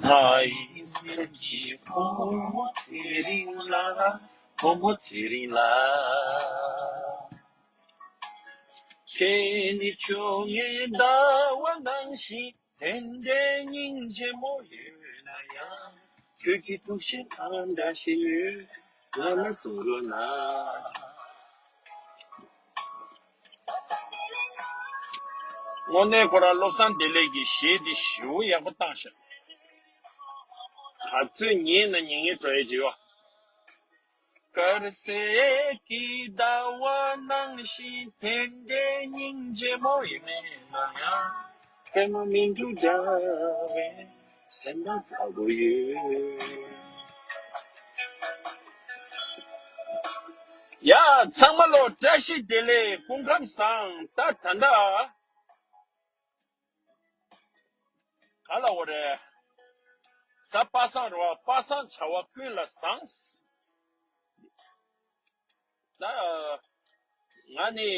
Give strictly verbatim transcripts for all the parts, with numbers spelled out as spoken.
ལྷ་ཡི་སེམས་ཀྱི་ཕོ་མོ་ཚེ་རིང་ལ། ཕོ་མོ་ཚེ་རིང་ལ། ཁྱེད་ནི་བཅོ་ལྔའི་ཟླ་བ་ནང་བཞིན། དེ་འདྲའི་སྙིང་རྗེ་མོ་ཡོད་ན་ཡང་། ཁྱོད་ཀྱི་ཐུགས་བཞེད་གང་འདྲ་ཞིག་ཡོད། ང་ལ་གསུང་རོགས་གནང་། དངོས་གནས་ཁོ་རང་བློ་བཟང་བདེ་ལེགས་ཀྱི་གཞས་འདི་ཞེ་པོ་ཡག་པོ་བཏང་ཤག་ག་ཚོད་ཉན་ན་ཉན་ངེས་འགྲོ་ཡས་ཅིག་ཡོད། དཀར་གསལ་གྱི་ཟླ་བ་ནང་བཞིན། དེ་འདྲའི་སྙིང་རྗེ་མོ་ཡོད་ན་ཡང་། པད་མ་སྨིན་དྲུག་འདྲ་བའི་སེམས་པ་དགའ་པོ་ཡོད། ཡ། ཚང་མ་ལོ་བཀྲ་ཤིས་བདེ་ལེགས། སྐུ་ཁམས་བཟང་། ད་ད་ལྟ་ག་ལ་འོ་རེད། གཟའ་པ་སངས་རེད་བ། པ་སངས་བྱ་བ་ཀུན་ལ་བཟང་། ད་ང་ནི་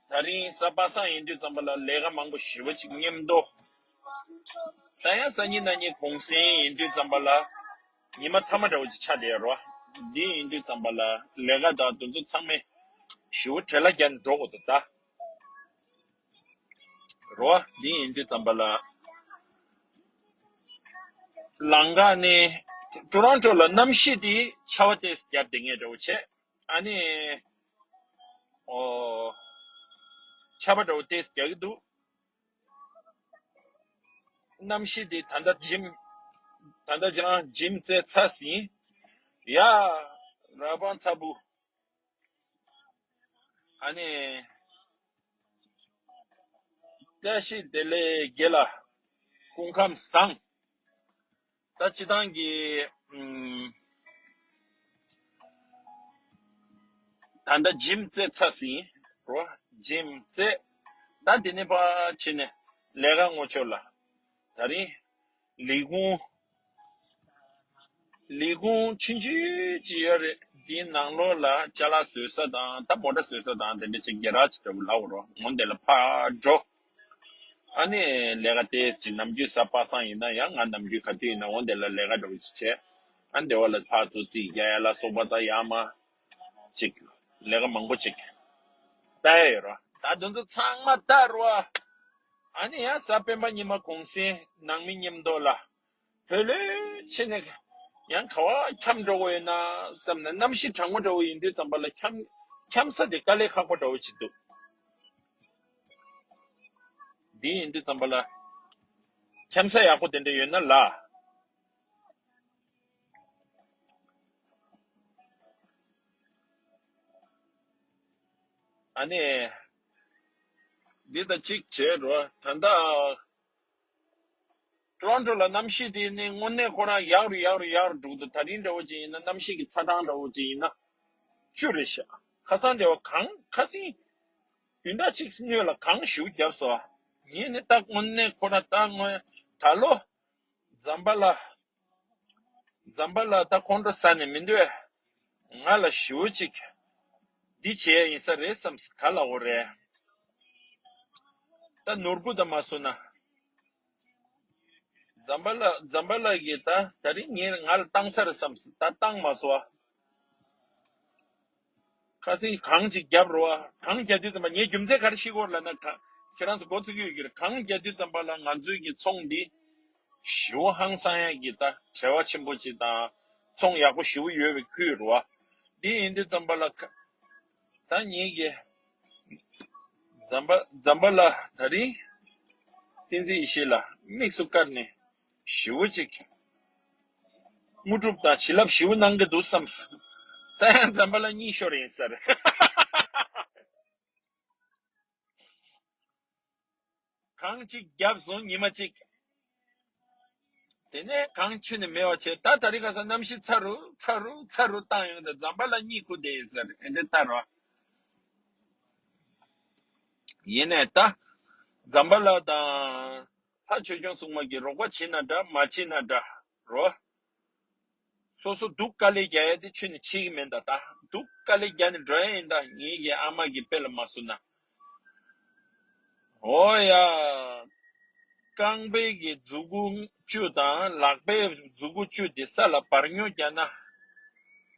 ད་རིང་གཟའ་པ་སངས་ཡིན་དུས་ཙམ་པ་ལ་ལས་ཀ་མང་པོ་ཞེ་པོ་ཅིག་མཉམ་དུ། ད་ཡང་སང་ཉིན་གནངས་ཉིན་གུང་སེང་ཡིན་དུས་ཙམ་པ་ལ་ཉི་མ་ཐ་མ་འདྲ་བོ་ཅིག་ཆགས་བསྡད་ཡོད་རེད་བ། འདི་ཡིན་དུས་ཙམ་པ་ལ་ལས་ཀ་དང་དེ་ཚོ་ཚང་མས་ཞེ་པོ་བྲེལ་བ་རྒྱག་ནས་འགྲོ་དགོས་འདུག་ད། རེད་བ། འདི་ཡིན་དུས་ཙམ་པ་ལ། ལམ་ཁ་ནས་ཊོ་རོན་ཊོ་ལ་གནམ་གཤིས་དེ་ཆར་པ་ཏོག་ཙམ་བརྒྱབ་བསྡད་མཁན་འདྲ་བོ་བྱས། ཨ་ནི། ཨོ། ཆར་པ་འདྲ་བོ་ཏོག་ཙམ་རྒྱག་གི་འདུག་གནམ་གཤིས་དེ་ད་ལྟ་འཇིམ། ད་ལྟ་ཅང་འཇིམ་རྩེ་ཚ་ཟིན། ཡ། ར་བང་ཚ་བུ། ཨ་ནི། བཀྲ་ཤིས་བདེ་ལེགས་དགེ་ལགས། སྐུ་ཁམས་བཟང་། ད་སྤྱི་བཏང་གི། ཨུམ། ད་ལྟ་འཇིམ་རྩེ་ཚ་ཟིན། རོ། འཇིམ་རྩེ། ད་དེ་ནས་ཕར་ཕྱིན་ནས་ལས་ཀ་ངོ་ཆོད་ལ། ད་རིང་ལས་ཁུངས། ལས་ཁུངས་ཆུང་ཆུང་ཅིག་ཡོད་རེད། དེའི་ནང་ལོགས་ལ་ཅ་ལག་བཟོ་ས་དང་། ད་མོ་ཊ་བཟོ་ས་དང་དེ་འདྲ་ཅིག་གེ་ར་ཇི་འདྲ་བོ་ལབ་དགོས་རེད། འོ་དེ་ལ་ཕར་འགྲོ། ཨ་ནི་ལས་ཀ་ཏོག་ཙམ་ཅིག་ནམ་རྒྱུན་གཟའ་པ་སངས་ཡིན་ན་ཡང་། ང་ནམ་རྒྱུན་ག་དུས་ཡིན་ན་འོ་དེ་ལ་ལས་ཀ་འདྲ་བོ་ཅིག་བྱས། ཨ་ནི་དེ་བ་ལ་ཕར་ཚུར་རྩིས་རྒྱག་ཡ་ལ་སོགས་པ་ད་ཡར་མར་ཅིག་ལས་ཀ་མང་པོ་ཅིག་ལྟ་ཡ་ཡོད་རེད། ད་དེ་ཚོ་ཚང་མ་ལྟ་རོགས། ཨ་ནི་ཡང་གཟའ་སྤེན་པ་ཉི་མ་གུང་སེང་ནང་མི་མཉམ་དུ་ལ། བོད་ལོས་ཕྱིན་ནས་ཡང་ག་བ་འཁྱམས་འགྲོ་དགོས་ཡོད་ན་བསམ་ནས། གནམ་གཤིས་གྲང་མོ་འདྲ་བོ་ཡིན་དུས་ཙམ་པ་ལ་འཁྱམས། འཁྱམས་ས་དེ་དཀའ་ལས་ཁག་པོ་འདྲ་བོ་ཅིག་འདུག་འདི་ཡིན་དུས་ཙམ་པ་ལ་འཁྱམས་ས་ཡག་པོ་དེ་འདྲ་ཡོད་ན་ལ། ཨ་ནི། འདི་ད་གཅིག་བྱས་རོ། ད་ལྟ་ཊོ་རོན་ཊོ་ལ་གནམ་གཤིས་དེ་ནི་དངོས་གནས་ཁོ་རང་ཡག་རུ་ཡག་རུ་ཡག་རུ་འགྲོ་གི་འདུག་ད་རིང་འདྲ་བོ་ཅིག་ཡིན་ན། གནམ་གཤིས་ཀྱི་ཚ་གྲང་འདྲ་བོ་ཅིག་ཡིན་ན་བཅུ་རེད་ཤག་ཁ་སང་དེ་བ་གངས། ཁ་སང་བདུན་ཕྲག་གཅིག་སྔོན་ལ་གངས་ཞེ་པོ་བརྒྱབ་སོང་། ངས་ནི་ད་དངོས་གནས་ཁོ་རང་ད་སྔོན་ད་ལོ། འཛམ་བྷ་ལ། འཛམ་བྷ་ལ་ད་ཁོང་ཁྲོ་ཟ་ནས་མི་འདུག་ང་ལ་ཞེ་པོ་ཅིག་འདི་བྱས་ཡིན་ས་རེད་བསམ། ག་ལ་འོ་རེད། ད་ནོར་བུ་ད་མ་སོང་ན། འཛམ་བྷ་ལ། འཛམ་བྷ་ལ་གིས་ད་ད་རིང་ངས་ང་ལ་བཏང་ས་རེད་བསམ། ད་བཏང་མ་སོང་ཨ། ཁ་སང་གངས་ཅིག་བརྒྱབ་རོ་ཨ། གངས་བརྒྱབ་དུས་ཙམ་པ་ངས་རྒྱུ་མཚན་ག་རེ་ཤེས་ཀྱི་ཡོད་ལབ་ན། ག་ཁྱེད་རང་ཚོ་མགོ་ཚོས་ཀྱི་ཡོད་ཀྱི་རེད། གངས་བརྒྱབ་དུས་ཙམ་པ་ལ་ང་ཚོའི་གི་ཚོང་འདི་ཞེ་པོ་ཧང་སང་ཡག་གི་ད་བྲེལ་བ་ཆེན་པོ་ཅིག་དང་། ཚོང་ཡག་པོ་ཞེ་པོ་ཡོད་པའི་ཁུལ་རོ་ཨ། འདི་ཡིན་དུས་ཙམ་པ་ལ་ཁ་ད་ངེད་ཀྱི་འཛམ་བྷ། འཛམ་བྷ་ལ་ད་རིང་བསྟན་འཛིན་ཡེ་ཤེས་ལགས་དམིགས་སུ་བཀར་ནས་ཞེ་པོ་ཅིག་དངོས་གྲུབ་དང་བྱིན་རླབས་ཞེ་པོ་གནང་གི་འདུག་བསམ། ད་ཡང་འཛམ་བྷ་ལ་གཉིད་ཤོར་ཡིན་ས་རེད། གངས་གཅིག་བརྒྱབ་སོང་ཉི་མ་གཅིག་དེ་ནས་གངས་ཁྱོན་ནས་མེད་པ་བྱས། ད་ད་རིང་ཁ་སང་གནམ་གཤིས་ཚ་རུ་ཚ་རུ་ཚ་རུ་བཏང་ཡོང་། ད་འཛམ་བྷ་ལ་གཉིད་ཁུག་བསྡད་ཡོད་ས་རེད། ཨེ་འདྲ་ལྟ་རོགས། ཡིན་ནས་ད་འཛམ་བྷ་ལ་དང་ལྷ་ཆོས་སྐྱོང་སྲུང་མ་གིས་རོགས་པ་བྱེད་ན་འདྲ་མ་བྱེད་ན་འདྲ་རོ། སོ་སོ་སྡུག་དཀའ་ལས་རྒྱག་ཡ་དེ་ཁྱོན་ནས་བྱེད་ཀྱི་མིན་ད། ད་སྡུག་དཀའ་ལས་རྒྱག་ནས་འགྲོ་ཡ་ཡིན་ད། ངེད་ཀྱི་ཨ་མ་གི་དཔེ་ལ་མ་བཟུང་ན། འོ་ཡ། རྐང་པའི་གི་མཛུ་གུ་བཅུ་དང་ལག་པའི་མཛུ་གུ་བཅུ་དེ་ས་ལ་བར་སྨྱོ་རྒྱག་ན།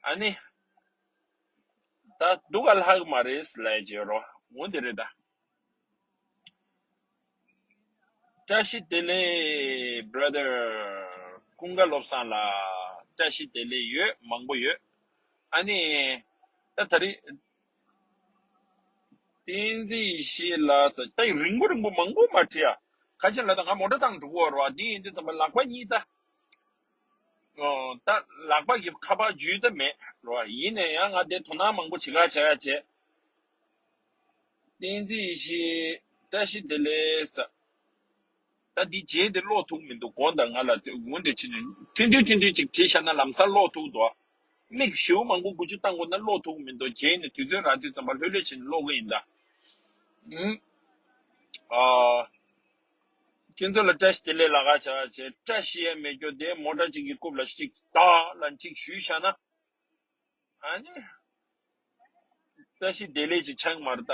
ཨ་ནི། ད་སྡུག་ག་ལྷག་མ་རེད་ལབ་ཀྱི་ཡོད་རོ། འོ་འདི་རེད་ད། བཀྲ་ཤིས་བདེ་ལེགས་brother། ཀུན་དགའ་བློ་བཟང་ལགས། བཀྲ་ཤིས་བདེ་ལེགས་ཡོད། མང་པོ་ཡོད། ཨ་ནི། ད་ད་རེས། བསྟན་འཛིན་ཡེ་ཤེས་ལགས་ཟེར། ད་རིང་པོ་རིང་པོ་མང་པོ་མ་བྲིས་ཡ། ཁ་ཆེ་ལ་ད་ང་མོ་ཊ་བཏང་འགྲོ་གི་ཡོད་རེད་བ། འདི་ཡིན་དུས་ཙམ་པ་ལག་པ་གཉིས་ད། ཨོ། ད་ལག་པ་གི་ཁ་པར་འཇུས་ད་མེད་རེད་བ། ཡིན་ནའི་ཡང་ང་དེ་དོ་སྣང་མང་པོ་བྱེད་ག་བྱ་ཡ་བྱས། བསྟན་འཛིན་ཡེ་ཤེས། བཀྲ་ཤིས་བདེ་ལེགས་ཟེར། ད་འདི་རྗེས་དེ་ཀློག་ཐུབ་མི་འདུག་དགོངས་དག་ང་ལ་དེ་འོན་ཏེ་ཕྱིན་ནས་ཐུན་ཐུན་ཐུན་ཐུན་ཅིག་བྲིས་བཞག་ན་ལམ་སང་ཀློག་ཐུབ་འདུག་མིག་ཞེ་པོ་མང་པོ་འགུལ་སྐྱོད་བཏང་དགོས་ན་ཀློག་ཐུབ་མི་འདུག་རྗེས་ནས་དུས་ཚོད་རག་དུས་ཙམ་པ་ལྷོད་ལྷོད་བྱས་ནས་ཀློག་གི་ཡིན་ད། ཨུམ། ཨ། ཁྱེད་ཚོ་ལ་བཀྲ་ཤིས་བདེ་ལེགས་ལབ་ག་བྱ་བྱས། བཀྲ་ཤིས་ཡས་མེད་རྒྱུ་དེ་མོ་ཊ་ཅིག་གི་རྐུབ་ལ་ཅིག་བདག་ལ་ཅིག་གཞུས་བཞག་ན། ཨ་ནི། བཀྲ་ཤིས་བདེ་ལེགས་ཅིག་ཆགས་མ་རེད་ད།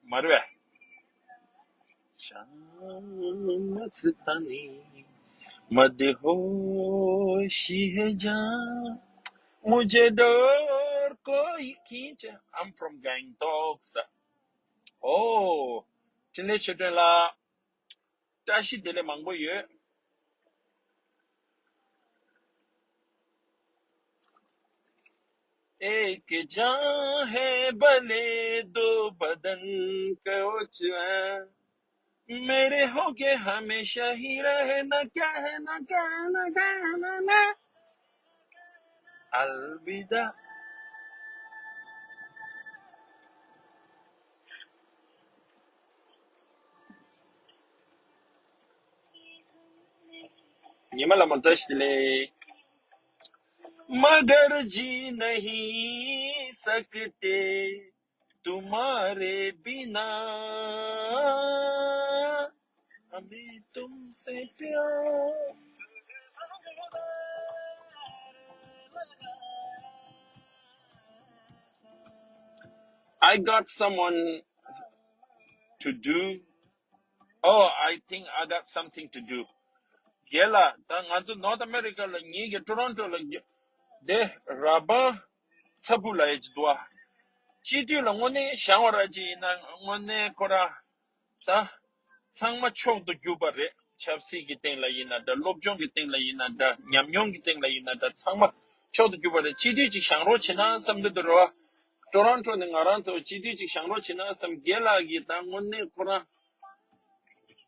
མ་རེད་པས། ཤ་མ་ཚི་ད་ནི་མ་དེ་ཧོ་ཤི་ཧེ་ཇ་མུ་ཇེ་ཌོར་ཀོ་ཡི་ཁིན་ཅེ། I'm from Gangtok sir. ཨོ། འཕྲིན་ལས་ཆོས་སྒྲོན་ལགས། བཀྲ་ཤིས་བདེ་ལེགས་མང་པོ་ཡོད། एक जहां है भले दो बदन को छुआ, मेरे होके हमेशा ही रहना क्या है ना क्या है ना क्या है ना ना। अलविदा। ཉི་མ་ལ་མོ་བཀྲ་ཤིས་བདེ་ལེགས། मगर जी नहीं सकते तुम्हारे बिना, हमें तुमसे प्यार। I got someone to do. Oh, I think I got something to do. རྒན་ལགས། ད་ང་ཚོ་North America ལ་ངེད་ཀྱི་Toronto ལ་རྒྱ་དེ་ར་བ་ཚ་བུ་ལ་ཡ་ཅི་འདུག་ཨ། སྤྱི་འཐུས་ལ་དངོས་གནས་བཞེངས་པ་ར་ཅིག་ཡིན་ན་དངོས་གནས་ཁོ་ར་ད་ཚང་མ་མཆོག་ཏུ་གྱུར་པ་རེད། ཆབ་སྲིད་ཀྱི་སྟེང་ལ་ཡིན་ན་འདྲ། སློབ་སྦྱོང་གི་སྟེང་ལ་ཡིན་ན་འདྲ། ཉམས་མྱོང་གི་སྟེང་ལ་ཡིན་ན་འདྲ། ཚང་མ་མཆོག་ཏུ་གྱུར་པ་རེད། སྤྱི་འཐུས་ཅིག་བཞེངས་རོགས་བྱེད་ན་བསམ་གྱི་འདུག་ར་བ། Toronto ནས་ང་རང་ཚོ་སྤྱི་འཐུས་ཅིག་བཞེངས་རོགས་བྱེད་ན་བསམ། རྒན་ལགས་ཀྱིས་ད་དངོས་གནས་ཁོ་རང་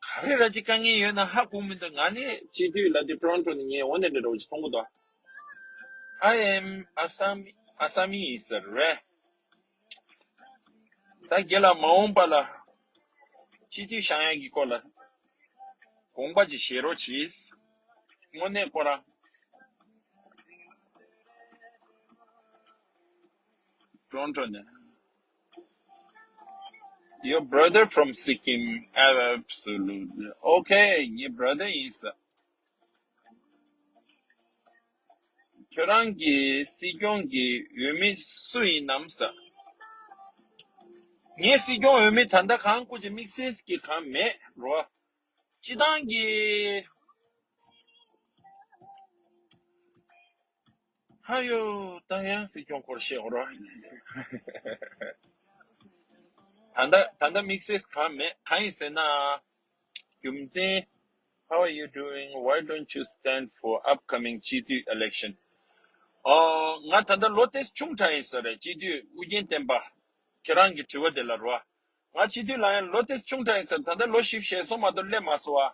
ག་རེ་ར་ཅིག་དཀའ་ངལ་ཡོད་ན་ཧ་གོ་མི་འདུག་ང་ནི་སྤྱི་འཐུས་ལ་དེ་Toronto ནས་ངས་འོ་ནས་འདྲ་འདྲ་བོ་ཅིག་མཐོང་གི་འདུག I am Assam, Assamese རེད། ད་རྒན་ལགས་མ་འོངས་པ་ལ་སྤྱི་འཐུས་བཞེངས་ཡག་གི་སྐོར་ལ་དགོངས་པ་ཅིག་བཞེས་རོགས་གྱིས། དངོས་གནས་ཁོ་རང་Toronto ནས། Your brother from Sikkim. Absolutely. Okay, ངའི་brother ཡིན་ས། ཁྱོད་རང་གི་སྲིད་སྐྱོང་གི་འོས་མི་སུ་ཡིན་ནམ་ས། ངའི་སྲིད་སྐྱོང་འོས་མི་ད་ལྟ་གང་སྐུ་ཅི་དམིགས་བསལ་གྱི་གང་མེད་རོ། སྤྱི་བཏང་གི་ཧ་ཡོ། ད་ཡང་སྲིད་སྐྱོང་སྐོར་བཤད་འོ་རོ། ད་ལྟ་ད་ལྟ་དམིགས་བསལ་གང་མེད། གང་ཡིན་ཟེར་ན། རྒྱུ་མཚན། How are you doing? Why don't you stand for upcoming སྤྱི་འཐུས་election? ཨོ། ང་ད་ལྟ་ལོ་ཏོག་ཙམ་ཆུང་དྲགས་ཡིན་ས་རེད། སྤྱི་འཐུས་ཨུ་རྒྱན་བསྟན་པ། ཁྱེད་རང་གི་དྲི་བ་དེ་ལ་རོ། ང་སྤྱི་འཐུས་ལངས་ཡ་ལོ་ཏོག་ཙམ་ཆུང་དྲགས་ཡིན་ས། ད་ལྟ་ལོ་བཞི་བཅུ་ཞེ་གསུམ་མ་གཏོགས་སླེབས་མ་སོང་བ།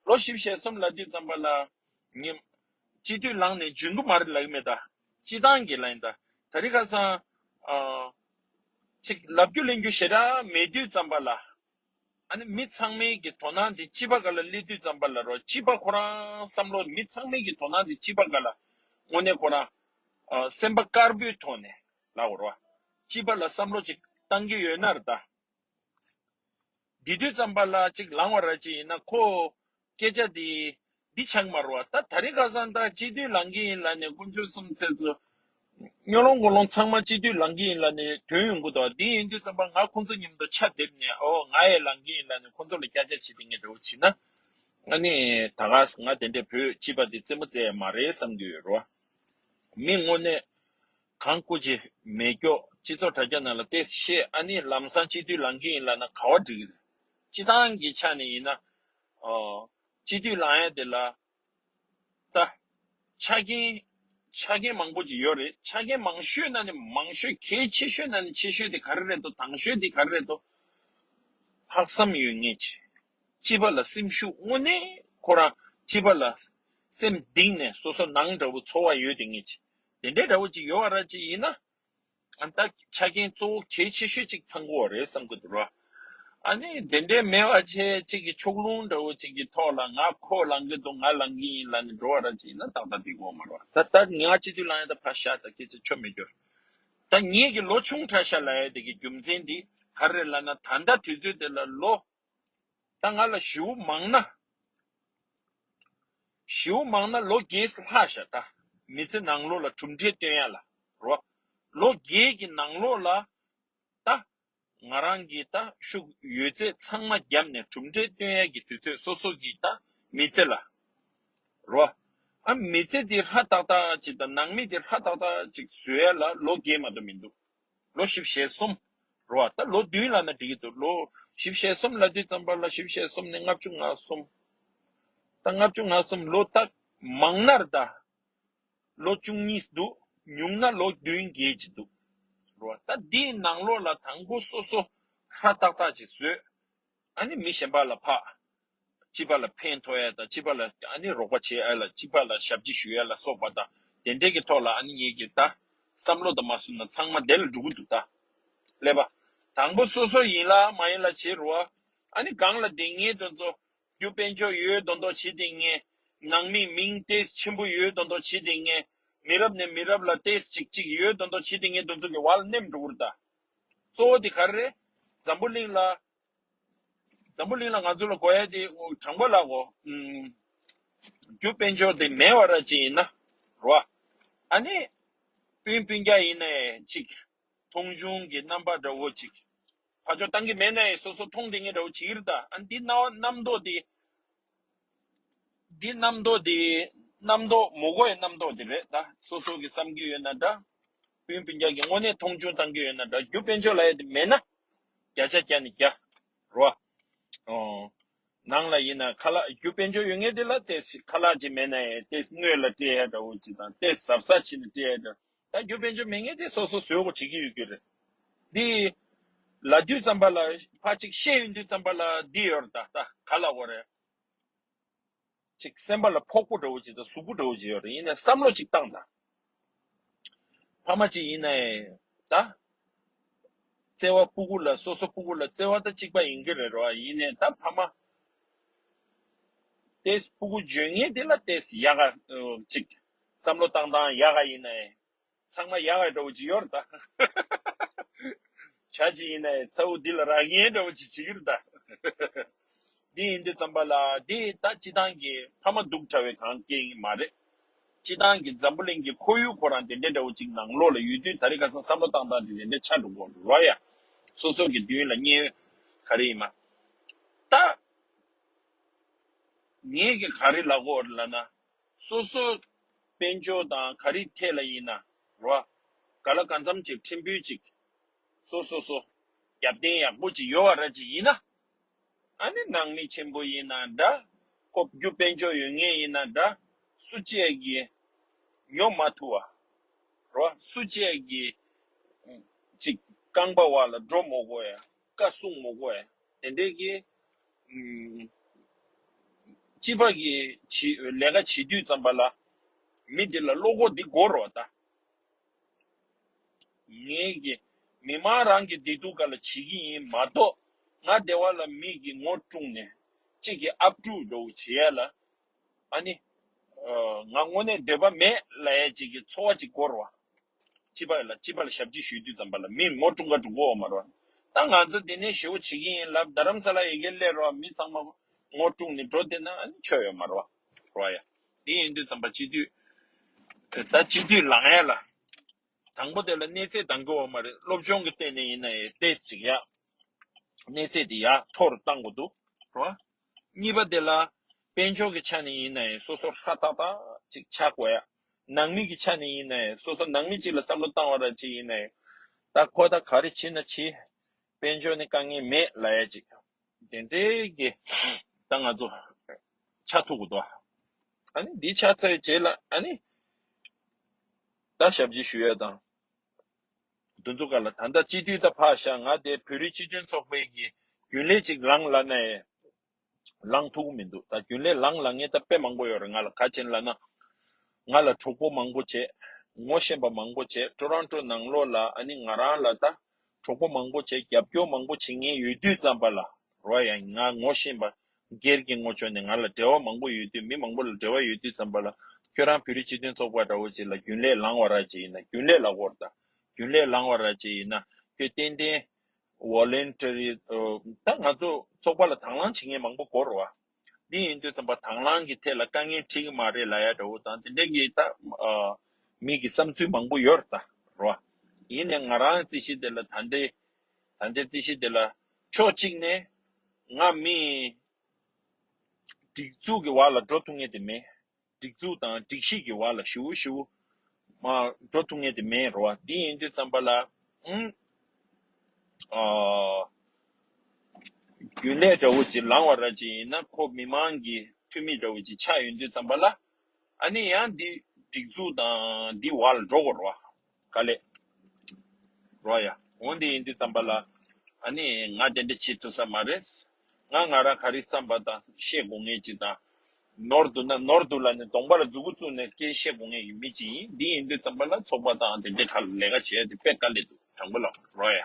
ལོ་བཞི་བཅུ་ཞེ་གསུམ་ལ་དུས་ཙམ་པ་ལ། ངས་སྤྱི་འཐུས་ལངས་ནས་འཇོན་གི་མ་རེད་ལབ་གི་མེད་ད། སྤྱི་བཏང་གི་ལ་ཡིན་ད། ད་རེས་ཁ་སང་། ཨ། ཅིག་ལབ་རྒྱུ་གླེང་རྒྱུ་ཞེ་དྲག་མེད་དུས་ཙམ་པ་ལ། ཨ་ནི་མི་ཚང་མའི་གི་དོ་སྣང་དེ་སྤྱི་པ་སྒང་ལ་སླེབས་དུས་ཙམ་པ་ལ་རོ། སྤྱི་པ་ཁོ་རང་བསམ་བློ་མི་ཚང་མའི་གི་དོ་སྣང་དེ་སྤྱི་པ་སྒང་ལ། དངོས་གནས་ཁོ་རང་། ཨ། སེམས་པ་དཀར་པོའི་ཐོག་ནས་ལབ་དགོས་རོ། སྤྱི་པ་ལ་བསམ་བློ་ཅིག་བཏང་གི་ཡོད་ན་རེད་ད། འདི་དུས་ཙམ་པ་ལ་ཅིག་ལངས་པ་ར་ཅིག་ཡིན་ན་ཁོ་སྐད་ཆ་འདི་འདི་ཆགས་མ་རེད་བ། ད་ད་རེས་ཁ་སང་ད་སྤྱི་འཐུས་ལངས་ཀྱི་ཡིན་ལབ་ནས་དཀོན་མཆོག་གསུམ་ཚེ་ཚོ་ སྨྱོ་ལོང་མགོ་ལོང་ཚང་མ་སྤྱི་འཐུས་ལངས་ཀྱི་ཡིན་ལབ་ནས་དོན་ཡོང་གི་འདུག་དེ་ཡིན་དུས་ཙམ་པ་ང་ཁོང་ཚོ་མཉམ་དུ་ཕྱག་འདེབས་ནས་ཨོ་ང་ཡང་ལངས་ཀྱི་ཡིན་ལབ་ནས་ཁོང་ཚོ་ལ་སྐྱག་རྫུན་བྱེད་དེ་ངས་འདྲ་བོ་བྱས་ན། ཨ་ནི་ད་ག་ང་དེ་འདྲའི་བོད་སྤྱི་པ་དེ་རྩེད་མོ་རྩེ་ཡ་མ་རེད་བསམ་གྱི་ཡོད་རོ། མི་དངོས་གནས་གང་སྐུ་ཅི་མེད་སྐྱོ་སྤྱི་ཚོགས་དྲ་རྒྱ་ནང་ལ་ཏོག་ཙམ་བཤད། ཨ་ནི་ལམ་སང་སྤྱི་འཐུས་ལངས་ཀྱི་ཡིན་ལབ་ན་ག་བ་འགྲིག་གི་རེད། སྤྱི་བཏང་གི་ཆ་ནས་ཡིན་ན། ཨོ། སྤྱི་འཐུས་ལངས་ཡ་དེ་ལ། ད། ཆ་རྐྱེན། ཆ་རྐྱེན་མང་པོ་ཅིག་ཡོད་རེད། ཆ་རྐྱེན་མང་ཤོས་ནང་ནས་མང་ཤོས། གལ་ཆེ་ཤོས་ནང་ནས་ཆེ་ཤོས་དེ་ག་རེ་རེད་དོ། དང་ཤོས་དེ་ག་རེ་རེད་དོ། ལྷག་བསམ་ཡོད་མཁན་ཅིག་སྤྱི་པ་ལ་སེམས་ཤུགས་དངོས་གནས་ཁོ་རང་སྤྱི་པ་ལ་སེམས་གཏིང་ནས་སོ་སོ་ནང་འདྲ་བོ་ཚོར་བ་ཡོད་དེ་མཁན་ཅིག་དེ་འདྲའི་འདྲ་བོ་ཅིག་ཡོད་པ་ར་ཅིག་ཡིན་ན། ཨ་ད་ཆ་རྐྱེན་གཙོ་བོ་གལ་ཆེ་ཤོས་གཅིག་ཚང་གི་ཡོད་རེད་བསམ་གི་འདུག་ར། ཨ་ནི་དེ་འདྲའི་མེད་པ་བྱས་གཅིག་གི་ཕྱོགས་ལྷུང་འདྲ་བོ་གཅིག་གི་ཐོག་ལ་ང་ཁོ་ལངས་ཀྱི་འདུག་ང་ལངས་ཀྱི་ཡིན་ལབ་ནས་འགྲོ་བ་ར་ཅིག་ཡིན་ན་ཏག་ཏག་འགྲིག་གི་ཡོད་མ་རེད་བ། ད་ད་ང་སྤྱི་འཐུས་ལངས་ཡ་ད་ཕར་བཞག་ད་སྐད་ཆ་ཆོ་མེད་རྒྱུ་རེད། ད་ངེད་ཀྱི་ལོ་ཆུང་དྲགས་ཤག་ལབ་ཡ་དེ་གི་རྒྱུ་མཚན་འདི་ག་རེ་རེད་ལབ་ན། ད་ལྟ་དུས་ཚོད་དེ་ལ་ལོ། ད་ང་ལ་ཞེ་པོ་མང་ན། ཞེ་པོ་མང་ན་ལོ་བརྒྱད་ལྷག་ཤག་ད་མི་ཚེ་ནང་ལོགས་ལ་གྲུབ་འབྲས་སྟོན་ཡ་ལ་རོ། ལོ་བརྒྱད་ཀྱི་ནང་ལོགས་ལ་ད་ང་རང་གིས་ད་ཤུགས་ཡོད་ཚད་ཚང་མ་བརྒྱབ་ནས་གྲུབ་འབྲས་སྟོན་ཡ་གི་དུས་ཚོད་སོ་སོ་གི་ད་མི་ཚེ་ལ་རོ། ཨ་མི་ཚེ་འདི་ཧྲ་ཏག་ཏག་ཅིག་དང་ནང་མི་འདི་ཧྲ་ཏག་ཏག་ཅིག་བཟོ་ཡ་ལ་ལོ་བརྒྱད་མ་གཏོགས་མི་འདུག་ལོ་བཞི་བཅུ་ཞེ་གསུམ་རོ། ད་ལོ་བདུན་ལབ་ན་འགྲིག་གི་འདུག་ལོ་བཞི་བཅུ་ཞེ་གསུམ་ལབ་དུས་ཙམ་པ་ལ་བཞི་བཅུ་ཞེ་གསུམ་ནས་ལྔ་བཅུ་ང་གསུམ། ད་ལྔ་བཅུ་ང་གསུམ་ལོ་ད་མང་ན་ར་ད་ལོ་བཅུ་གཉིས་འདུག་ཉུང་ན་ལོ་བདུན་བརྒྱད་ཅིག་འདུག་རོ། ད་འདིའི་ནང་ལོགས་ལ་དང་པོ་སོ་སོ་ཧྲ་ཏག་ཏག་ཅིག་བཟོས། ཨ་ནི་མི་གཞན་པ་ལ་ཕར། སྤྱི་པ་ལ་ཕན་ཐོགས་ཡ་དང་སྤྱི་པ་ལ་ཨ་ནི་རོགས་པ་བྱེད་ཡ་ལ་སྤྱི་པ་ལ་ཞབས་ཕྱི་ཞུ་ཡ་ལ་སོགས་པ་དང་དེ་འདྲས་ཀྱི་ཐོག་ལ་ཨ་ནི་ངེད་ཀྱི་ད་བསམ་བློ་དང་མ་བཟུང་ན་ཚང་མ་དེ་ལ་འགྲོ་གི་འདུག་ད་ཀླད་པ། དང་པོ་སོ་སོ་ཡིན་ལ་མ་ཡིན་ལ་བྱེད་རོགས། ཨ་ནི་སྒང་ལ་དེ་ངེད་དོན་ཚོ་རྒྱུ་དཔལ་འབྱོར་ཡོད་མདོག་མདོག་བྱེད་དེ་ངེད། ནང་མི་མིང་ཏེས་ཆེན་པོ་ཡོད་མདོག་མདོག་བྱེད་དེ་ངེད། མི་རབས་ནས་མི་རབས་ལ་ཏེས་ཅིག་ཅིག་ཡོད་མདོག་མདོག་བྱེད་དེ་ངེད་དོན་ཚོ་གི་བར་ལ་ནེམ་འགྲོ་གི་རེད་ད། གཙོ་བོ་དེ་ག་རེ་རེད། འཛམ་བུ་གླིང་ལ། འཛམ་བུ་གླིང་ལ་ང་ཚོ་ལ་དགོས་ཡ་དེ་དྲང་པོ་ལ་གོ་ཨུམ། རྒྱུ་དཔལ་འབྱོར་དེ་མེད་པ་ར་ཅིག་ཡིན་ན། རོ། ཨ་ནི། སྤུན་སྤུན་ཀྱག་ཡིན་ནའི་ཅིག་མཐོང་ཆུང་གི་རྣམ་པ་འདྲ་བོ་ཅིག་ཕར་ཕྱོགས་བཏང་གི་མེད་ནའི་སོ་སོ་མཐོང་དེ་ངེད་འདྲ་བོ་ཅིག་ཡིན་རེད་ད། ཨ་འདི་རྣམ་རྣམ་རྟོག་དེ། འདི་རྣམ་རྟོག་འདི། རྣམ་རྟོག་མོ་གོ་ཡི་རྣམ་རྟོག་འདི་རེད་ད། སོ་སོ་གི་བསམ་གྱི་ཡོད་ན་འདྲ། སྤུན་སྤུན་ཀྱག་གི་དངོས་གནས་མཐོང་ཆུང་བཏང་གི་ཡོད་ན་འདྲ། རྒྱུ་དཔལ་འབྱོར་ལབ་ཡ་དེ་མེད་ན། བརྒྱ་ཆ་བརྒྱ་ནས་བརྒྱ། རོ། ཨོ། ནང་ལ་ཡིན་ན་ཁ་ལག་རྒྱུ་དཔལ་འབྱོར་ཡོད་མཁན་དེ་ལ་ཏེས་ཁ་ལག་ཅིག་མེད་ན་ཡང་ཏེས་དངུལ་ལ་སྤྲད་ཡ་འདྲ་བོ་ཅིག་དང་ཏེས་གཟབ་གཟབ་བྱས་ནས་སྤྲད་ཡ་འདྲ། ད་རྒྱུ་དཔལ་འབྱོར་མེད་མཁན་དེ་སོ་སོ་བཟོས་དགོས་བྱེད་ཀྱི་ཡོད་ཀྱི་རེད། འདི། ལབ་དུས་ཙམ་པ་ལ་ཕར་ཅིག་བཤད་ཡོང་དུས་ཙམ་པ་ལ་འདི་ཡོད་རེད་ད། ད་ག་ལབ་དགོས་རེད། ཅིག་སེམས་པ་ལ་ཕོག་པོ་འདྲ་བོ་ཅིག་དང་ཟུག་པོ་འདྲ་བོ་ཅིག་ཡོད་རེད། ཡིན་ནའི་བསམ་བློ་ཅིག་བཏང་དང་། ཕ་མ་ཅིག་ཡིན་ནའི་ད། བརྩེ་བ་སྤུ་གུ་ལ་སོ་སོ་སྤུ་གུ་ལ་བརྩེ་བ་ད་གཅིག་པ་ཡིན་གྱི་རེད་རོ། ཡིན་ནའི་ད་ཕ་མ། ཏེས་སྤུ་གུ་འཇོན་ངེས་དེ་ལ་ཏེས་ཡག་ག་ཅིག་བསམ་བློ་བཏང་སྟངས་ཡག་ག་ཡིན་ནའི། ཚང་མ་ཡག་ག་འདྲ་བོ་ཅིག་ཡོད་རེད་ད། བྱ་ཅིག་ཡིན་ནའི་ཚ་བོ་འདི་ལ་རག་ངེས་འདྲ་བོ་ཅིག་བྱེད་ཀྱི་རེད་ད། འདི་ཡིན་དུས་ཙམ་པ་ལ་འདི་ད་སྤྱི་བཏང་གི་ཕ་མ་སྡུག་དྲགས་པའི་གང་སྐྱེ་ཡིན་མ་རེད། སྤྱི་བཏང་གི་འཛམ་བུ་གླིང་གི་ཁོར་ཡུག་ཁོ་རང་དེ་འདྲ་འདྲ་བོ་ཅིག་ནང་ལོགས་ལ་ཡོད་དུས་ད་རེས་ཁ་སང་བསམ་བློ་བཏང་སྟངས་དེ་དེ་འདྲ་ཆགས་འགྲོ་གི་རེད་རོ་ཡ། སོ་སོ་གི་མདུན་ལ་བསྙེལ་ག་རེ་ཡིན་མ། ད། ངས་ཀྱི་ག་རེ་ལབ་དགོས་རེད་ལབ་ན། སོ་སོ་དཔལ་འབྱོར་དང་ག་རེ་ཐད་ལ་ཡིན་ན་རོ། ག་ལ་གང་འཚམ་ཅིག་ཕྲན་བུ་ཅིག་སོ་སོ་སོ། རྒྱབ་རྟེན་ཡག་པོ་ཅིག་ཡོད་པ་ར་ཅིག་ཡིན་ན། ཨ་ནི་ནང་མི་ཆེན་པོ་ཡིན་ན་འདྲ། ཁོ་རྒྱུ་དཔལ་འབྱོར་ཡོད་མཁན་ཡིན་ན་འདྲ། སུ་གཅིག་གིས་ཉོ་མ་ཐུབ་པ། རོ། སུ་གཅིག་གིས་ཅིག་རྐང་པ་བར་ལ་འགྲོ་མ་དགོས་ཡ། བཀའ་གསུང་མ་དགོས་ཡ། དེ་འདྲའི་གི། ཨུམ། སྤྱི་པ་གི་བྱེད་ལས་ཀ་བྱེད་དུས་ཙམ་པ་ལ། མི་འདི་ལ་བློ་ཁོག་འདི་དགོས་རེད་བ་ད། ངས་ཀྱི་མི་མང་རང་གི་བདེ་སྡུག་སྒང་ལ་བྱེད་ཀྱི་ཡིན་མ་གཏོགས། ང་སྡེ་བ་ལ་མི་གི་ངོ་སྤྲུངས་ནས་གཅིག་གི་ཨབ་ཕྲུག་འདྲ་བོ་བྱེད་ཡ་ལ། ཨ་ནི། ཨ། ང་དངོས་གནས་འདོད་པ་མེད་ལབ་ཡ་གཅིག་གི་ཚོར་བ་གཅིག་དགོས་རེད་བ། སྤྱི་པ་ལ་སྤྱི་པ་ལ་ཞབས་ཕྱི་ཞུ་དུས་ཙམ་པ་ལ་མི་ངོ་སྤྲུང་ག་འགྲོ་གི་ཡོད་མ་རེད་བ། ད་ང་ཚོ་འདི་ནས་ཞེ་པོ་བྱེད་ཀྱི་ཡིན་ལབ། རྡ་རམ་ས་ལ་ཡི་གེ་སླེབས་རེད་བ། མི་ཚང་མ་ངོ་སྤྲུངས་ནས་འགྲོ་བསྡད་ན་ཨ་ནི་ཆོ་ཡོད་མ་རེད་བ། རེད་བ་ཡ། དེ་ཡིན་དུས་ཙམ་པ་སྤྱི་འཐུས། ད་སྤྱི་འཐུས་ལངས་ཡ་ལ། དང་པོ་དེ་ལ་གནས་ཚད་འདང་གི་ཡོད་མ་རེད། སློབ་སྦྱོང་གི་སྟེང་ནས་ཡིན་ན་ཡང་ཏོག་ཙམ་ཅིག་ཡར་གནས་ཚད་དེ་ཡར་མཐོ་རུ་བཏང་དགོས་འདུག་རོ། གཉིས་པ་དེ་ལ་དཔལ་འབྱོར་གྱི་ཆ་ནས་ཡིན་ན་ཡང་སོ་སོ་ཧྲ་ཏག་ཏག་ཅིག་ཆགས་དགོས་ཡ། ནང་མི་གི་ཆ་ནས་ཡིན་ན་ཡང་སོ་སོ་ནང་མི་གཅིག་ལ་བསམ་བློ་བཏང་བ་ར་ཅིག་ཡིན་ན་ཡང་། ད་ཁོ་ད་ག་རེ་བྱེད་ན་བྱེད། དཔལ་འབྱོར་ནི་དཀའ་ངལ་མེད་ལབ་ཡ་ཅིག་དེ་འདྲའི་གི་ད་ང་ཚོ་ཆགས་ཐུབ་དགོས་འདུག་ཨ་ནི་འདི་ཆགས་ཚར་བའི་རྗེས་ལ་ཨ་ནི་ད་ཞབས་ཕྱི་ཞུ་ཡ་དང་། འདི་ཚོ་ག་ལ་ད་ལྟ་སྤྱི་འཐུས་ད་ཕར་བཞག་ང་དེ་བོད་རིགས་སྤྱི་མཐུན་ཚོགས་པའི་གི་རྒྱུན་ལས་ཅིག་ལངས་ལབ་ན་ཡང་ལངས་ཐུབ་ཀྱི་མི་འདུག་ད་རྒྱུན་ལས་ལངས་ལབ་མཁན་ད་དཔེ་མང་པོ་ཡོད་རེད། ང་ལ་ག་བྱས་ལབ་ན། ང་ལ་གྲོགས་པོ་མང་པོ་བྱས། ངོ་ཤེས་པ་མང་པོ་བྱས། ཊོ་རོན་ཊོ་ནང་ལོགས་ལ་ཨ་ནི་ང་རང་ལ་ད་གྲོགས་པོ་མང་པོ་བྱས། རྒྱབ་སྐྱོར་མང་པོ་བྱེད་མཁན་ཡོད་དུས་ཙམ་པ་ལ་རོ། ཡང་ང་ངོ་ཤེས་པ་སྒེར་གྱི་ངོ་ཕྱོགས་ནས་ང་ལ་འབྲེལ་བ་མང་པོ་ཡོད་དུས། མི་མང་པོ་ལ་འབྲེལ་བ་ཡོད་དུས་ཙམ་པ་ལ། ཁྱོད་རང་བོད་རིགས་སྤྱི་མཐུན་ཚོགས་པ་འདྲ་བོ་ཅིག་ལ་རྒྱུན་ལས་ལངས་པ་ར་ཅིག་ཡིན་ན། རྒྱུན་ལས་ལ་གོ་ར་ད། རྒྱུན་ལས་ལངས་པ་ར་ཅིག་ཡིན་ན་ཁྱོད་ཏན་ཏན་ཝོ་ལན་ཊི་རི་ད་ང་ཚོ་ཚོགས་པ་ལ་དང་བླངས་བྱེད་མཁན་མང་པོ་དགོས་རེད་བ། འདི་ཡིན་དུས་ཙམ་པ་དང་བླངས་ཀྱི་ཐད་ལ་དཀའ་ངལ་འཕྲད་ཀྱི་མ་རེད་ལབ་ཡ་འདྲ་བོ་དང་དེ་འདྲའི་གི་ད་ཨ་མི་གི་བསམ་ཚུལ་མང་པོ་ཡོད་རེད་ད་རོ། ཡིན་ནའི་ང་རང་རྩིས་གཞི་དེ་ལ་ད་ལྟའི་ད་ལྟའི་རྩིས་གཞི་དེ་ལ་ཕྱོགས་གཅིག་ནས་ང་མི་སྒྲིག་འཛུགས་ཀྱི་བར་ལ་འགྲོ་ཐུབ་མཁན་དེ་མེད། སྒྲིག་འཛུགས་དང་སྒྲིག་གཞི་གི་བར་ལ་ཞེ་པོ་ཞེ་པོ་མར་འགྲོ་ཐུབ་མཁན་དེ་མེད་རེད་བ། འདི་ཡིན་དུས་ཙམ་པ་ལ་ཨང་ཨ་རྒྱུན་ལས་འདྲ་བོ་ཅིག་ལངས་པ་ར་ཅིག་ཡིན་ན་ཁོ་མི་མང་གི་འཐུས་མི་འདྲ་བོ་ཅིག་ཆགས་ཡོང་དུས་ཙམ་པ་ལ་ཨ་ནི་ཡང་འདི་སྒྲིག་འཛུགས་དང་འདི་བར་ལ་འགྲོ་དགོས་རེད་བ། དཀའ་ལས་རོ་ཡ། འོ་འདི་ཡིན་དུས་ཙམ་པ་ལ་ཨ་ནི་ང་དེ་འདྲ་བྱེད་ཐུབ་ས་མ་རེད། ང་ང་རང་ག་རེ་བསམ་པ་དང་བཤད་དགོས་ངེས་ཅིག་དང་། ནོར་འདུག་ན་ནོར་འདུག་ལབ་ནས་གདོང་པ་ལ་མཛུ་གུ་བཙུགས་ནས་སྐད་བཤད་དགོས་ངེས་ཀྱི་མི་ཅིག་ཡིན། འདི་ཡིན་དུས་ཙམ་པ་ལ་ཚོགས་པ་དང་དེ་འདྲའི་ཁ་ལ་ལས་ཀ་བྱེད་ཡ་དེ་དཔེ་དཀའ་ལས་འདུག་དྲང་པོ་ལབ་རོ་ཡ།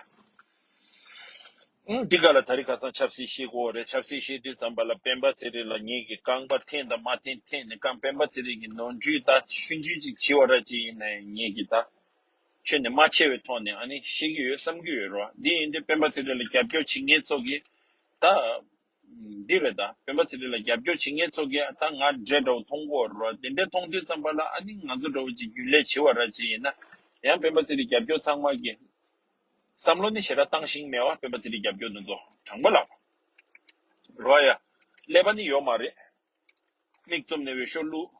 ཨང་། འདི་ག་ལ་ད་རེས་ཁ་སང་ཆབ་སྲིད་བཤད་དགོས་རེད། ཆབ་སྲིད་བཤད་དུས་ཙམ་པ་ལ་སྤེན་པ་ཚེ་རིང་ལ་ངེད་ཀྱི་རྐང་པ་འཐེན་དང་མ་འཐེན་འཐེན་ནས་རྐང་སྤེན་པ་ཚེ་རིང་གི་ནོར་འཁྲུལ་ད་ཆུང་ཆུང་ཅིག་བྱེད་པ་ར་ཅིག་ཡིན་ན་ཡང་ངེད་ཀྱི་ད་ཁྱོན་ནས་མ་ཆེ་བའི་ཐོག་ནས་ཨ་ནི་བཤད་ཀྱི་ཡོད་བསམ་གྱི་ཡོད་རོ། འདི་ཡིན་དུས་སྤེན་པ་ཚེ་རིང་ལ་རྒྱབ་སྐྱོར་བྱེད་མཁན་ཚོ་གིས་ད་འདི་རེད། ད་སྤེན་པ་ཚེ་རིང་ལ་རྒྱབ་སྐྱོར་བྱེད་མཁན་ཚོ་གིས་ད་ང་འདྲེ་འདྲ་བོ་མཐོང་གི་ཡོད་རོ། དེ་འདྲ་མཐོང་དུས་ཙམ་པ་ལ་ཨ་ནི་ང་ཚོ་འདྲ་བོ་ཅིག་རྒྱུན་ལས་བྱེད་པ་ར་ཅིག་ཡིན་ན་ཡང་སྤེན་པ་ཚེ་རིང་རྒྱབ་སྐྱོར་ཚང་མ་གིས་བསམ་བློ་ནི་ཞེ་དྲག་བཏང་ཤེས་མེད་བ། སྤེན་པ་ཚེ་རིང་རྒྱབ་སྐྱོར་འདི་ཚོ་དྲང་པོ་ལབ་རོ་ཡ། ཀླད་པ་ནི་ཡོད་མ་རེད། མིག་བཙུམ་ནས་འོས་ཤོག་བླུགས།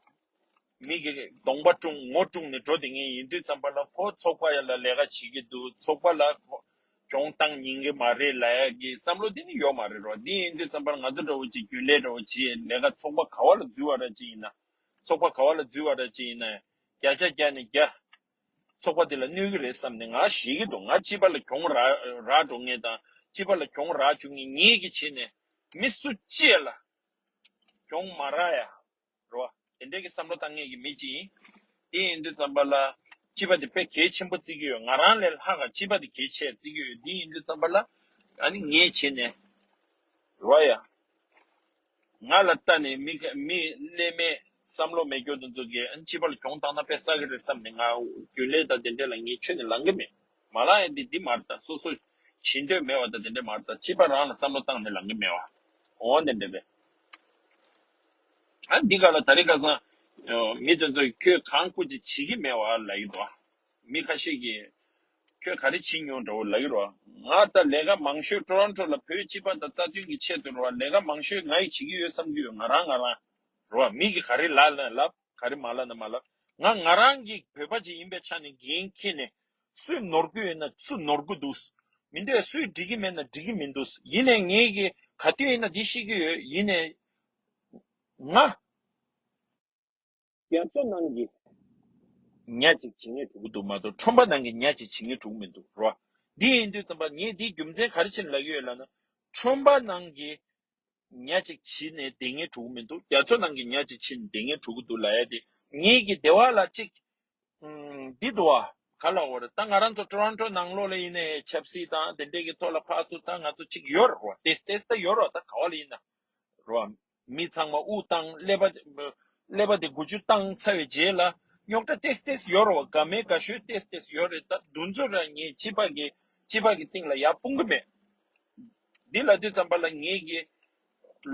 མི་གི་གདོང་པ་བཀྲུངས་ངོ་བཀྲུངས་ནས་འགྲོ་བསྡད་མཁན་ཡིན་དུས་ཙམ་པ་ལ་ཁོ་ཚོགས་པ་ཡ་ལ་ལས་ཀ་བྱེད་ཀྱི་འདུག་ཚོགས་པ་ལ་ཁོ་གྱོང་བཏང་ཉན་གི་མ་རེད་ལབ་ཡ་གི་བསམ་བློ་དེ་ནི་ཡོད་མ་རེད་རོ། འདི་ཡིན་དུས་ཙམ་པ་ལ་ང་ཚོ་འདྲ་བོ་ཅིག་རྒྱུན་ལས་འདྲ་བོ་བྱེད་ལས་ཀ་ཚོགས་པ་ག་བ་ལ་འཛུལ་བ་ར་ཅིག་ཡིན་ན། ཚོགས་པ་ག་བ་ལ་འཛུལ་བ་ར་ཅིག་ཡིན་ན་བརྒྱ་ཆ་བརྒྱ་ནས་བརྒྱ། ཚོགས་པ་དེ་ལ་གནོད་ཀྱི་རེད་བསམ་ནས་ང་ཞེད་ཀྱི་འདུག་ང་སྤྱི་པ་ལ་གྱོང་རག་རག་འགྲོ་མཁན་དང་སྤྱི་པ་ལ་གྱོང་རག་བཅུག་མཁན་ངེད་ཀྱི་བྱས་ནས་མི་སུ་གཅིག་ལ་གྱོང་མ་རག་ཡ་རོ། དེ་འདྲའི་གི་བསམ་བློ་བཏང་མཁན་གྱི་མི་གཅིག་ཡིན། དེ་ཡིན་དུས་ཙམ་པ་ལ་སྤྱི་པ་དེ་དཔེ་གལ་ཆེན་པོ་བརྩི་གི་ཡོད། ང་རང་ལས་ལྷག་ག་སྤྱི་པ་དེ་གལ་ཆེ་བརྩི་གི་ཡོད། དེ་ཡིན་དུས་ཙམ་པ་ལ་ཨ་ནི་ངས་བྱས་ནས་རོ་ཡ། ང་ལ་ལྟ་ནས་མི་མི་ཀླད་མེད་བསམ་བློ་མེད་སྐྱོ་དེ་ཚོ་གིས་ཨ་ནི་སྤྱི་པ་ལ་གྱོང་བཏང་ན་དཔེ་བསགས་ཀྱི་རེད་བསམ་ནས་ང་རྒྱུན་ལས་དང་དེ་འདྲ་ལ་ངས་ཁྱོན་ནས་ལངས་ཀྱི་མེད། མ་ལངས་ཡ་འདི་འདི་མ་རེད། ད་སོ་སོ་བྱེད་འདོད་མེད་པ་དང་དེ་འདྲ་མ་རེད། ད་སྤྱི་པ་རང་ལ་བསམ་བློ་བཏང་ནས་ལངས་ཀྱི་མེད་པ། འོ་དེ་འདྲ་རེད། ཨ་འདི་ག་ལ་ད་རེས་ཁ་སང་མི་དེ་ཚོས་ཁྱོད་གང་སྐུ་ཅིག་བྱེད་ཀྱི་མེད་པ་ལབ་ཀྱི་འདུག་མི་ཁ་ཤས་ཀྱིས་ཁྱོད་ག་རེ་བྱེད་མྱོང་འདྲ་བོ་ལབ་ཀྱི་རོ། ང་ད་ལས་ཀ་མང་ཤོས་ཊོ་རོན་ཊོ་ལ་བོད་སྤྱི་པ་དང་རྩ་དོན་གྱི་ཆེད་དུ་རོ། ལས་ཀ་མང་ཤོས་ང་ཡིས་བྱེད་ཀྱི་ཡོད་བསམ་གྱི་ཡོད། ང་རང་ང་རང་རོ། མི་གིས་ག་རེ་ལབ་ན་ལབ། ག་རེ་མ་ལབ་ན་མ་ལབ། ང་ང་རང་གི་བོད་པ་ཅིག་ཡིན་པའི་ཆ་ནས་འགན་འཁྱེར་ནས་སུས་ནོར་གྱི་ཡོད་ན་སུ་ནོར་གྱི་འདུག་མི་འདོད་སུས་འགྲིག་གི་མེད་ན་འགྲིག་གི་མི་འདུག་ཡིན་ནའི་ངེད་ཀྱིས་ག་དུས་ཡིན་ན་འདི་ཤེས་ཀྱི་ཡོད། ཡིན་ནའི་ང་རྒྱ་མཚོ་ནང་གི་ཉ་ཅིག་བྱེད་ངེས་འགྲོ་གི་འདུག་མ་གཏོགས་ཁྲོན་པ་ནང་གི་ཉ་ཅིག་བྱེད་ངེས་འགྲོ་གི་མི་འདུག་རོ། འདི་ཡིན་དུས་ཙམ་པ་ངས་འདིའི་རྒྱུ་མཚན་ག་རེ་བྱས་ནས་ལབ་ཀྱི་ཡོད་ལབ་ན། ཁྲོན་པ་ནང་གི་ཉ་ཅིག་བྱེད་ནས་བསྡད་ངེས་འགྲོ་གི་མི་འདུག་རྒྱ་མཚོ་ནང་གི་ཉ་ཅིག་བྱེད་ནས་བསྡད་ངེས་འགྲོ་གི་འདུག་ལབ་ཡ་དེ་ངེད་ཀྱི་སྡེ་བ་ལ་ཅིག་ཨུམ། འདི་འདུག་བ། ག་ལ་འོ་རེད། ད་ང་རང་ཚོ་ཊོ་རོན་ཊོ་ནང་ལོགས་ལ་ཡིན་ནའི་ཆབ་སྲིད་དང་དེ་འདྲས་ཀྱི་ཐོག་ལ་ཕར་ཚུར་ད་ང་ཚོ་ཅིག་ཡོད་རེད་བ། ཏེས་ཏེས་ད་ཡོད་རེད་བ། ད་ག་བ་ལ་ཡིན་ན་རེད་བ། མི་ཚང་མ་དབུགས་བཏང་ཀླད་པ་ཀླད་པ་དེ་འགུལ་སྐྱོད་བཏང་ཚར་བའི་རྗེས་ལ་རྙོག་དྲ་ཏེས་ཏེས་ཡོད་རེད་བ། དགའ་མེད་དགའ་ཤོས་ཏེས་ཏེས་ཡོད་རེད། ད་འདུ་འཛོམས་ར་ངས་སྤྱི་པ་གི་སྤྱི་པ་གི་སྟེང་ལ་ཡར་སྤུངས་གི་མེད། འདི་ལབ་དུས་ཙམ་པ་ལ་ངེད་ཀྱི་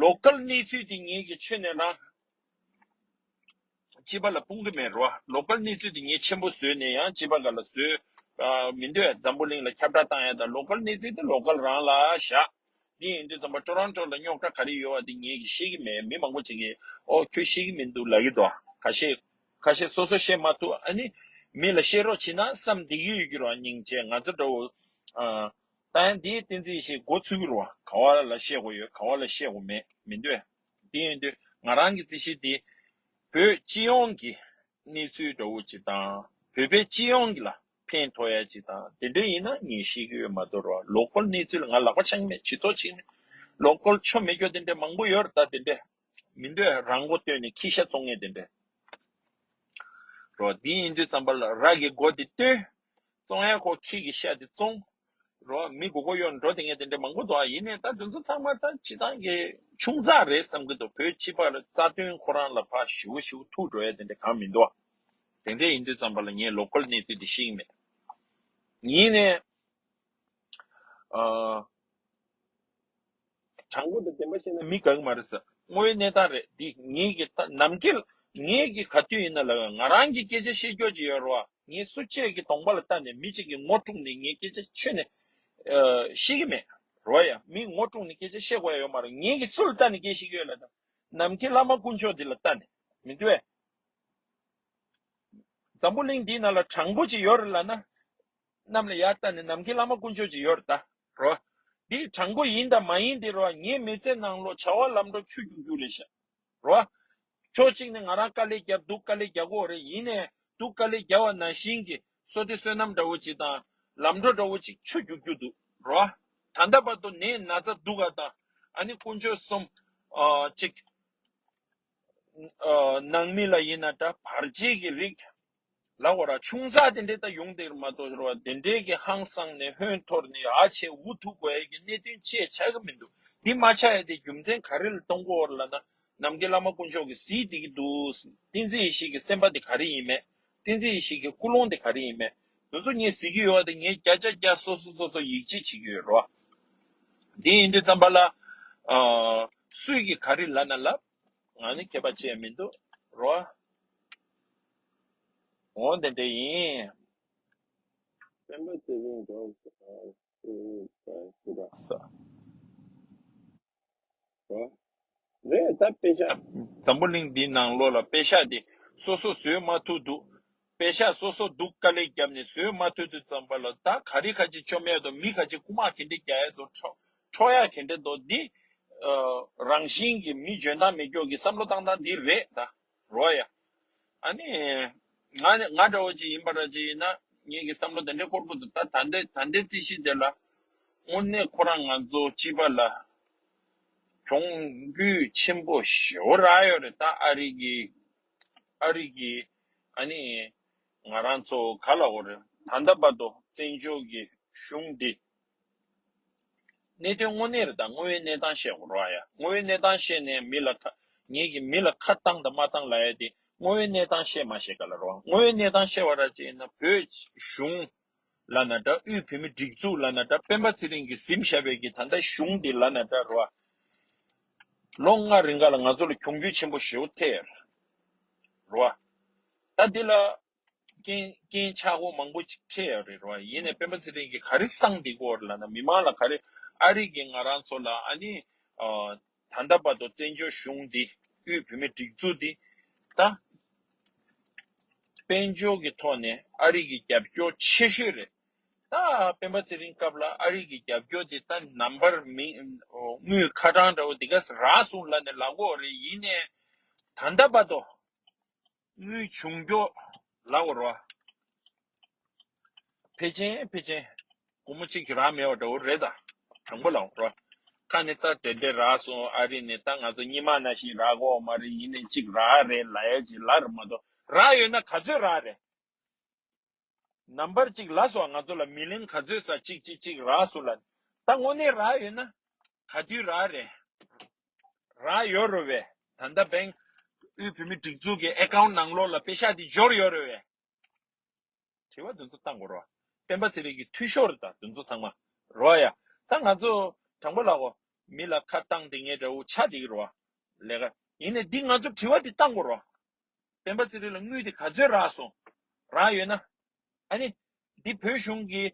ལོ་ཀལ་གནས་ཚུལ་དེ་ངེད་ཀྱི་ཁྱོན་ནས་རང་སྤྱི་པ་ལ་སྤུངས་གི་མེད་རོ། ལོ་ཀལ་གནས་ཚུལ་དེ་ངས་ཆེན་པོ་བཟོས་ནས་ཡང་སྤྱི་པ་སྒང་ལ་བཟོས། ཨ་མི་འདོད། འཛམ་བུ་གླིང་ལ་ཁྱབ་བསྒྲགས་བཏང་ཡ་དང་ལོ་ཀལ་གནས་ཚུལ་དེ་ལོ་ཀལ་རང་ལ་བཞག་འདི་ཡིན་དུས་ཙམ་པ་ཊོ་རོན་ཊོ་ལ་རྙོག་དྲ་ག་རེ་ཡོད་པ་དེ་ངས་ཀྱིས་ཤེས་ཀྱི་མེད། མི་མང་པོ་ཅིག་གིས་ཨོ་ཁྱོད་ཤེས་ཀྱི་མི་འདུག་ལབ་ཀྱི་འདུག་ཁ་ཤས་ཁ་ཤས་སོ་སོ་བཤད་མ་ཐུབ། ཨ་ནི་མི་ལ་བཤད་རོགས་བྱེད་ན་བསམ་བསྡད་ཀྱི་ཡོད་ཀྱི་རེད་བ། སྙིང་རྗེ། ང་ཚོ་འདྲ་བོ་ཨ་ད་ཡང་འདིའི་བསྟན་འཛིན་ཡེ་ཤེས་འགོ་ཚུགས་ཀྱི་རེད་བ། ག་བ་ལ་བཤད་དགོས་ཡོད། ག་བ་ལ་བཤད་དགོས་མེད་མི་འདོད། དེ་ཡིན་དུས་ང་རང་གི་རྩིས་གཞི་དེ་བོད་སྤྱི་ཡོངས་ཀྱི་གནས་ཚུལ་འདྲ་བོ་ཅིག་དང་བོད་པའི་སྤྱི་ཡོངས་ཀྱི་ལ་ཕན་ཐོགས་ཡ་ཅིག་དང་དེ་འདྲ་ཡིན་ན་ངས་ཤེས་ཀྱི་ཡོད་མ་གཏོགས་རོ། ལོ་ཀལ་གནས་ཚུལ་ལ་ང་ལག་པ་འཆང་མེད། ཇུས་གཏོགས་བྱེད་མེད། ལོ་ཀལ་ཆོ་མེད་རྒྱུ་དེ་འདྲ་མང་པོ་ཡོད་རེད། ད་དེ་འདྲ་མི་འདོད། རང་མགོ་བཏོན་ནས་ཁྱི་ཤ་བཙོང་མཁན་དེ་འདྲ་རོ། འདི་ཡིན་དུས་ཙམ་པ་ལ་ར་གི་མགོ་དེ་བཏོན། བཙོང་ཡ་ཁོ་ཁྱི་གི་ཤ་དེ་བཙོང་། རོ། མི་མགོ་སྐོར་གཡོག་འགྲོ་དེ་ངས་དེ་འདྲ་མང་པོ་འདུག་ཨ་ཡིན་ནའི་ད་དེ་ཚོ་ཚང་མ་ད་སྤྱི་བཏང་གི་ཆུང་ཙག་རེད་བསམ་གི་འདུག་བོད་སྤྱི་པ་ལ་རྩ་དོན་ཁོ་རང་ལ་ཕར་ཞེ་པོ་ཞེ་པོ་ཐུག་འགྲོ་ཡ་དེ་འདྲ་གང་མི་འདུག་དེ་འདྲ་ཡིན་དུས་ཙམ་པ་ལ་ངས་ལོ་ཀལ་གནས་ཚུལ་དེ་ཤེས་ཀྱི་མེད། ཡིན་ནའི་ཨ། དྲང་པོ་དང་བདེན་པ་བཤད་ན་མི་དགའ་གི་མ་རེད་ཟེར། དངོས་ཡོད་གནས་སྟངས་རེད། འདི་ངེད་ཀྱི་ད་ནམ་རྒྱུན་ངེད་ཀྱི་ག་དུས་ཡིན་ན་ལ་ང་རང་གི་སྐད་ཆ་བཤད་རྒྱུ་ཅིག་ཡོད་རེད་བ། ངས་སུ་གཅིག་གི་གདོང་པ་ལ་ལྟ་ནས་མི་གཅིག་གི་ངོ་དཀྲུགས་ནས་ངས་སྐད་ཆ་ཆོད་ནས་ཨ་བཤད་ཀྱི་མེད་རོ་ཡ། མི་ངོ་དཀྲུགས་ནས་སྐད་ཆ་བཤད་དགོས་ཡ་ཡོད་མ་རེད། ངེད་ཀྱི་སུ་ལ་ལྟ་ནས་སྐད་བཤད་ཀྱི་ཡོད་ལ་ད་ནམ་མཁའི་བླ་མ་དཀོན་མཆོག་འདི་ལ་ལྟ་ནས་མི་འདུག་ཨེ། འཛམ་བུ་གླིང་འདིའི་ནང་ལ་དྲང་པོ་ཅིག་ཡོད་རེད་ལབ་ན། གནམ་ལ་ཡར་ལྟ་ནས་ནམ་མཁའི་བླ་མ་དཀོན་མཆོག་ཅིག་ཡོད་རེད་ད། རོ། འདི་དྲང་པོ་ཡིན་དང་མ་ཡིན་དེ་རོ། ངའི་མི་ཚེ་ནང་ལོགས་བྱ་བ་ལམ་འགྲོ་ཆུ་རྒྱུག་རྒྱུག་རེད་ཤག་རོ། ཕྱོགས་གཅིག་ནས་ང་རང་དཀའ་ལས་བརྒྱབ་འདུག་དཀའ་ལས་རྒྱག་གི་ཡོད་རེད། ཡིན་ནའི་འདུག་དཀའ་ལས་རྒྱག་པ་ནང་བཞིན་གྱི་བསོད་བདེ་བསོད་ནམས་འདྲ་བོ་ཅིག་དང་ལམ་འགྲོ་འདྲ་བོ་ཅིག་ཆུ་རྒྱུག་རྒྱུག་འདུག་རོ། ད་ལྟ་བར་དུ་ནད་ན་ཚ་སྡུག་ག་དང་ཨ་ནི་དཀོན་མཆོག་གསུམ་ཨ་ཅིག་ཨ་ནང་མི་ལ་ཡིན་ན་འདྲ་བར་ཆད་ཀྱི་རིགས་ལ་འོ་ར་ཆུང་ཙག་དེ་འདྲས་ད་ཡོང་དེ་མ་གཏོགས་རོ། དེ་འདྲས་ཀྱི་ཧང་སངས་ནས་ཧོན་འཐོར་ནས་ཨ་ཆེ་འུ་ཐུག་དགོས་ཡ་གི་གནད་དོན་ཅིག་ཆགས་ཀྱི་མི་འདུག་འདི་མ་ཆགས་ཡ་དེ་རྒྱུ་མཚན་ག་རེ་ལ་གཏོང་གི་ཡོད་རེད་ལབ་ན། ནམ་མཁའི་བླ་མ་དཀོན་མཆོག་གིས་གཟིགས་བསྡད་ཀྱི་འདུག་བསྟན་འཛིན་ཡེ་ཤེས་ཀྱི་སེམས་པ་དེ་ག་རེ་ཡིན་མེད། བསྟན་འཛིན་ཡེ་ཤེས་ཀྱི་ཀུན་སློང་དེ་ག་རེ་ཡིན་མེད། དེ་ཚོ་ངས་གཟིགས་ཀྱི་ཡོད་དེ་ངས་བརྒྱ་ཆ་བརྒྱ་སོ་སོ་སོ་སོ་ཡིད་ཆེས་བྱེད་ཀྱི་ཡོད་རོ། འདི་ཡིན་དུས་ཙམ་པ་ལ་ཨ་སུས་ཀྱིས་ག་རེ་ལབ་ན་ལབ། ང་ནི་ཁྱད་པར་ཅི་ཡང་མི་འདུག་རོ། འོ་དེ་འདྲ་ཡིན། སྤེན་པ་ཚེ་རིང་འགྲོ་ས་རེད་ད་དཔེ་ཆ། འཛམ་བུ་གླིང་འདིའི་ནང་ལོགས་ལ་དཔེ་ཆ་དེ་སོ་སོ་བཟོས་མ་ཐུབ་འདུག་དཔེ་ཆ་སོ་སོ་འདུག་དཀའ་ལས་བརྒྱབ་ནས་བཟོས་མ་ཐུབ་དུས་ཙམ་པ་ལ་ད་ག་རེ་ག་ཅིག་བཅོམ་ཡས་དང་མི་ག་ཅིག་རྐུ་མ་ག་འདྲས་རྒྱག་ཡས་དང་འཕྲོག་འཕྲོག་ཡ་ག་འདྲས་དང་འདི་ཨ་རང་བཞིན་གྱི་མི་འཇོན་ཐང་མེད་སྐྱོ་གི་བསམ་བློ་བཏང་སྟངས་འདི་རེད་ད། རོ་ཡ། ཨ་ནི། ང་ང་འདྲ་བོ་ཅིག་ཡིན་པ་ར་ཅིག་ཡིན་ན་ངེད་ཀྱི་བསམ་བློ་དེ་འདྲའི་སྐོར་པོ་འདུག་ད་ད་འདྲའི་ད་འདྲའི་རྩིས་གཞི་དེ་ལ་དངོས་གནས་ཁོ་རང་ང་ཚོ་སྤྱི་པ་ལ་གྱོང་གུད་ཆེན་པོ་ཞེ་པོ་རག་ཡོད་རེད། ད་ཨ་རི་གི་ཨ་རི་གི་ཨ་ནི་ང་རང་ཚོ་ག་ལ་འོ་རེད། ད་ལྟ་བར་དུ་བཙན་བྱོལ་གྱི་གཞུང་འདི། གནད་དོན་དངོས་གནས་རེད་ད། དངོས་ཡོད་གནས་སྟངས་བཤད་དགོས་རོགས་ཡ། དངོས་ཡོད་གནས་སྟངས་བཤད་ནས་མི་ལ་ཁ་ངེད་ཀྱིས་མི་ལ་ཁ་བཏང་དང་མ་བཏང་ལབ་ཡ་དེ་དངོས་ཡོད་གནས་སྟངས་བཤད་མ་བཤད་ག་ལ་རོགས། དངོས་ཡོད་གནས་སྟངས་བཤད་པ་ར་ཅིག་ཡིན་ན་བོད་གཞུང་ལབ་ན་འདྲ། དབུས་བོད་མིའི་སྒྲིག་འཛུགས་ལབ་ན་འདྲ། སྤེན་པ་ཚེ་རིང་གིས་ཟིན་བཞག་པའི་གི་ད་ལྟ་གཞུང་འདི་ལབ་ན་འདྲ་རོགས། ལོ་ལྔ་རིང་ག་ལ་ང་ཚོ་ལ་གྱོང་གུད་ཆེན་པོ་ཞེ་པོ་ཐེབས་རོགས། ད་འདི་ལ། རྐྱེན་རྐྱེན་ཆག་སྒོ་མང་པོ་ཅིག་འཕྲད་ཡོད་རེད་རོ། ཡིན་ནའི་སྤེན་པ་ཚེ་རིང་གིས་ག་རེ་གསང་བསྡད་ཀྱི་ཡོད་རེད་ལབ་ན། མི་མང་ལ་ག་རེ་ཨ་རི་གིས་ང་རང་ཚོ་ལ་ཨ་ནི་ཨ་ད་ལྟ་བར་དུ་བཙན་བྱོལ་གཞུང་འདི་དབུས་བོད་མིའི་སྒྲིག་འཛུགས་འདི་ད་དཔལ་འབྱོར་གྱི་ཐོག་ནས་ཨ་རི་གི་རྒྱབ་སྐྱོར་ཆེ་ཤོས་རེད། ད་སྤེན་པ་ཚེ་རིང་སྐབས་ལ་ཨ་རི་གི་རྒྱབ་སྐྱོར་འདི་ད་ནམ་བར་མི་དངུལ་ཁ་གྲངས་འདྲ་བོ་འདི་ག་རག་སོང་ལབ་ནས་ལབ་ཀྱི་ཡོད་རེད། ཡིན་ནའི་ད་ལྟ་བར་དུ། དངུལ་བྱུང་མགྱོགས་ལབ་དགོས་རེད་བ། ཕལ་ཆེར་ཕལ་ཆེར་སྒོར་མོ་གཅིག་གི་རག་མེད་པ་འདྲ་བོ་རེད་ད། དྲང་པོ་ལབ་དགོས་རེད་བ། ཁ་ནས་ད་དེ་འདྲས་རག་སོང་། ཨ་རི་ནས་ད་ང་ཚོ་སྔོན་མ་ནང་བཞིན་རག་གི་ཡོད་མ་རེད། ཡིན་ནའི་གཅིག་རག་རེད་ལབ་ཡ་ཅིག་ལབ་རེད་མ་གཏོགས། རག་ཡོད་ན་ག་ཚོད་རག་རེད། ནམ་བར་གཅིག་ལབ་སོང་། ང་ཚོ་ལ་མི་ལན་ག་ཚོད་ཟེར་གཅིག་གཅིག་གཅིག་རག་སོང་ལབ། ད་དངོས་གནས་རག་ཡོད་ན་ག་དུས་རག་རེད། རག་ཡོད་རེད་བས། ད་ལྟ་བན་དབུས་བོད་མིའི་སྒྲིག་འཛུགས་ཀྱི་ཨེ་ཀའུན་ཊི་ནང་ལོགས་ལ་པེ་ཤག་དེ་འབྱོར་ཡོད་རེད་བས། དྲི་བ་དེ་ཚོ་བཏང་དགོས་རེད་བ། སྤེན་པ་ཚེ་རིང་གི་འཐུས་ཤོར་རེད་ད། དེ་ཚོ་ཚང་མ་རེད་བ་ཡ། ད་ང་ཚོ་དྲང་པོ་ལབ་དགོས། མི་ལ་ཁ་བཏང་བསྡད་མཁན་འདྲ་བོ་ཆགས་བསྡད་ཀྱི་རེད་བ། ལས་ཀ་ཡིན་ནའི་འདི་ང་ཚོ་དྲི་བ་དེ་བཏང་དགོས་རེད་བ། སྤེན་པ་ཚེ་རིང་ལ་དངུལ་དེ་ག་ཚོད་རག་སོང་། རག་ཡོད་ན། ཨ་ནི། འདི་བོད་གཞུང་གི་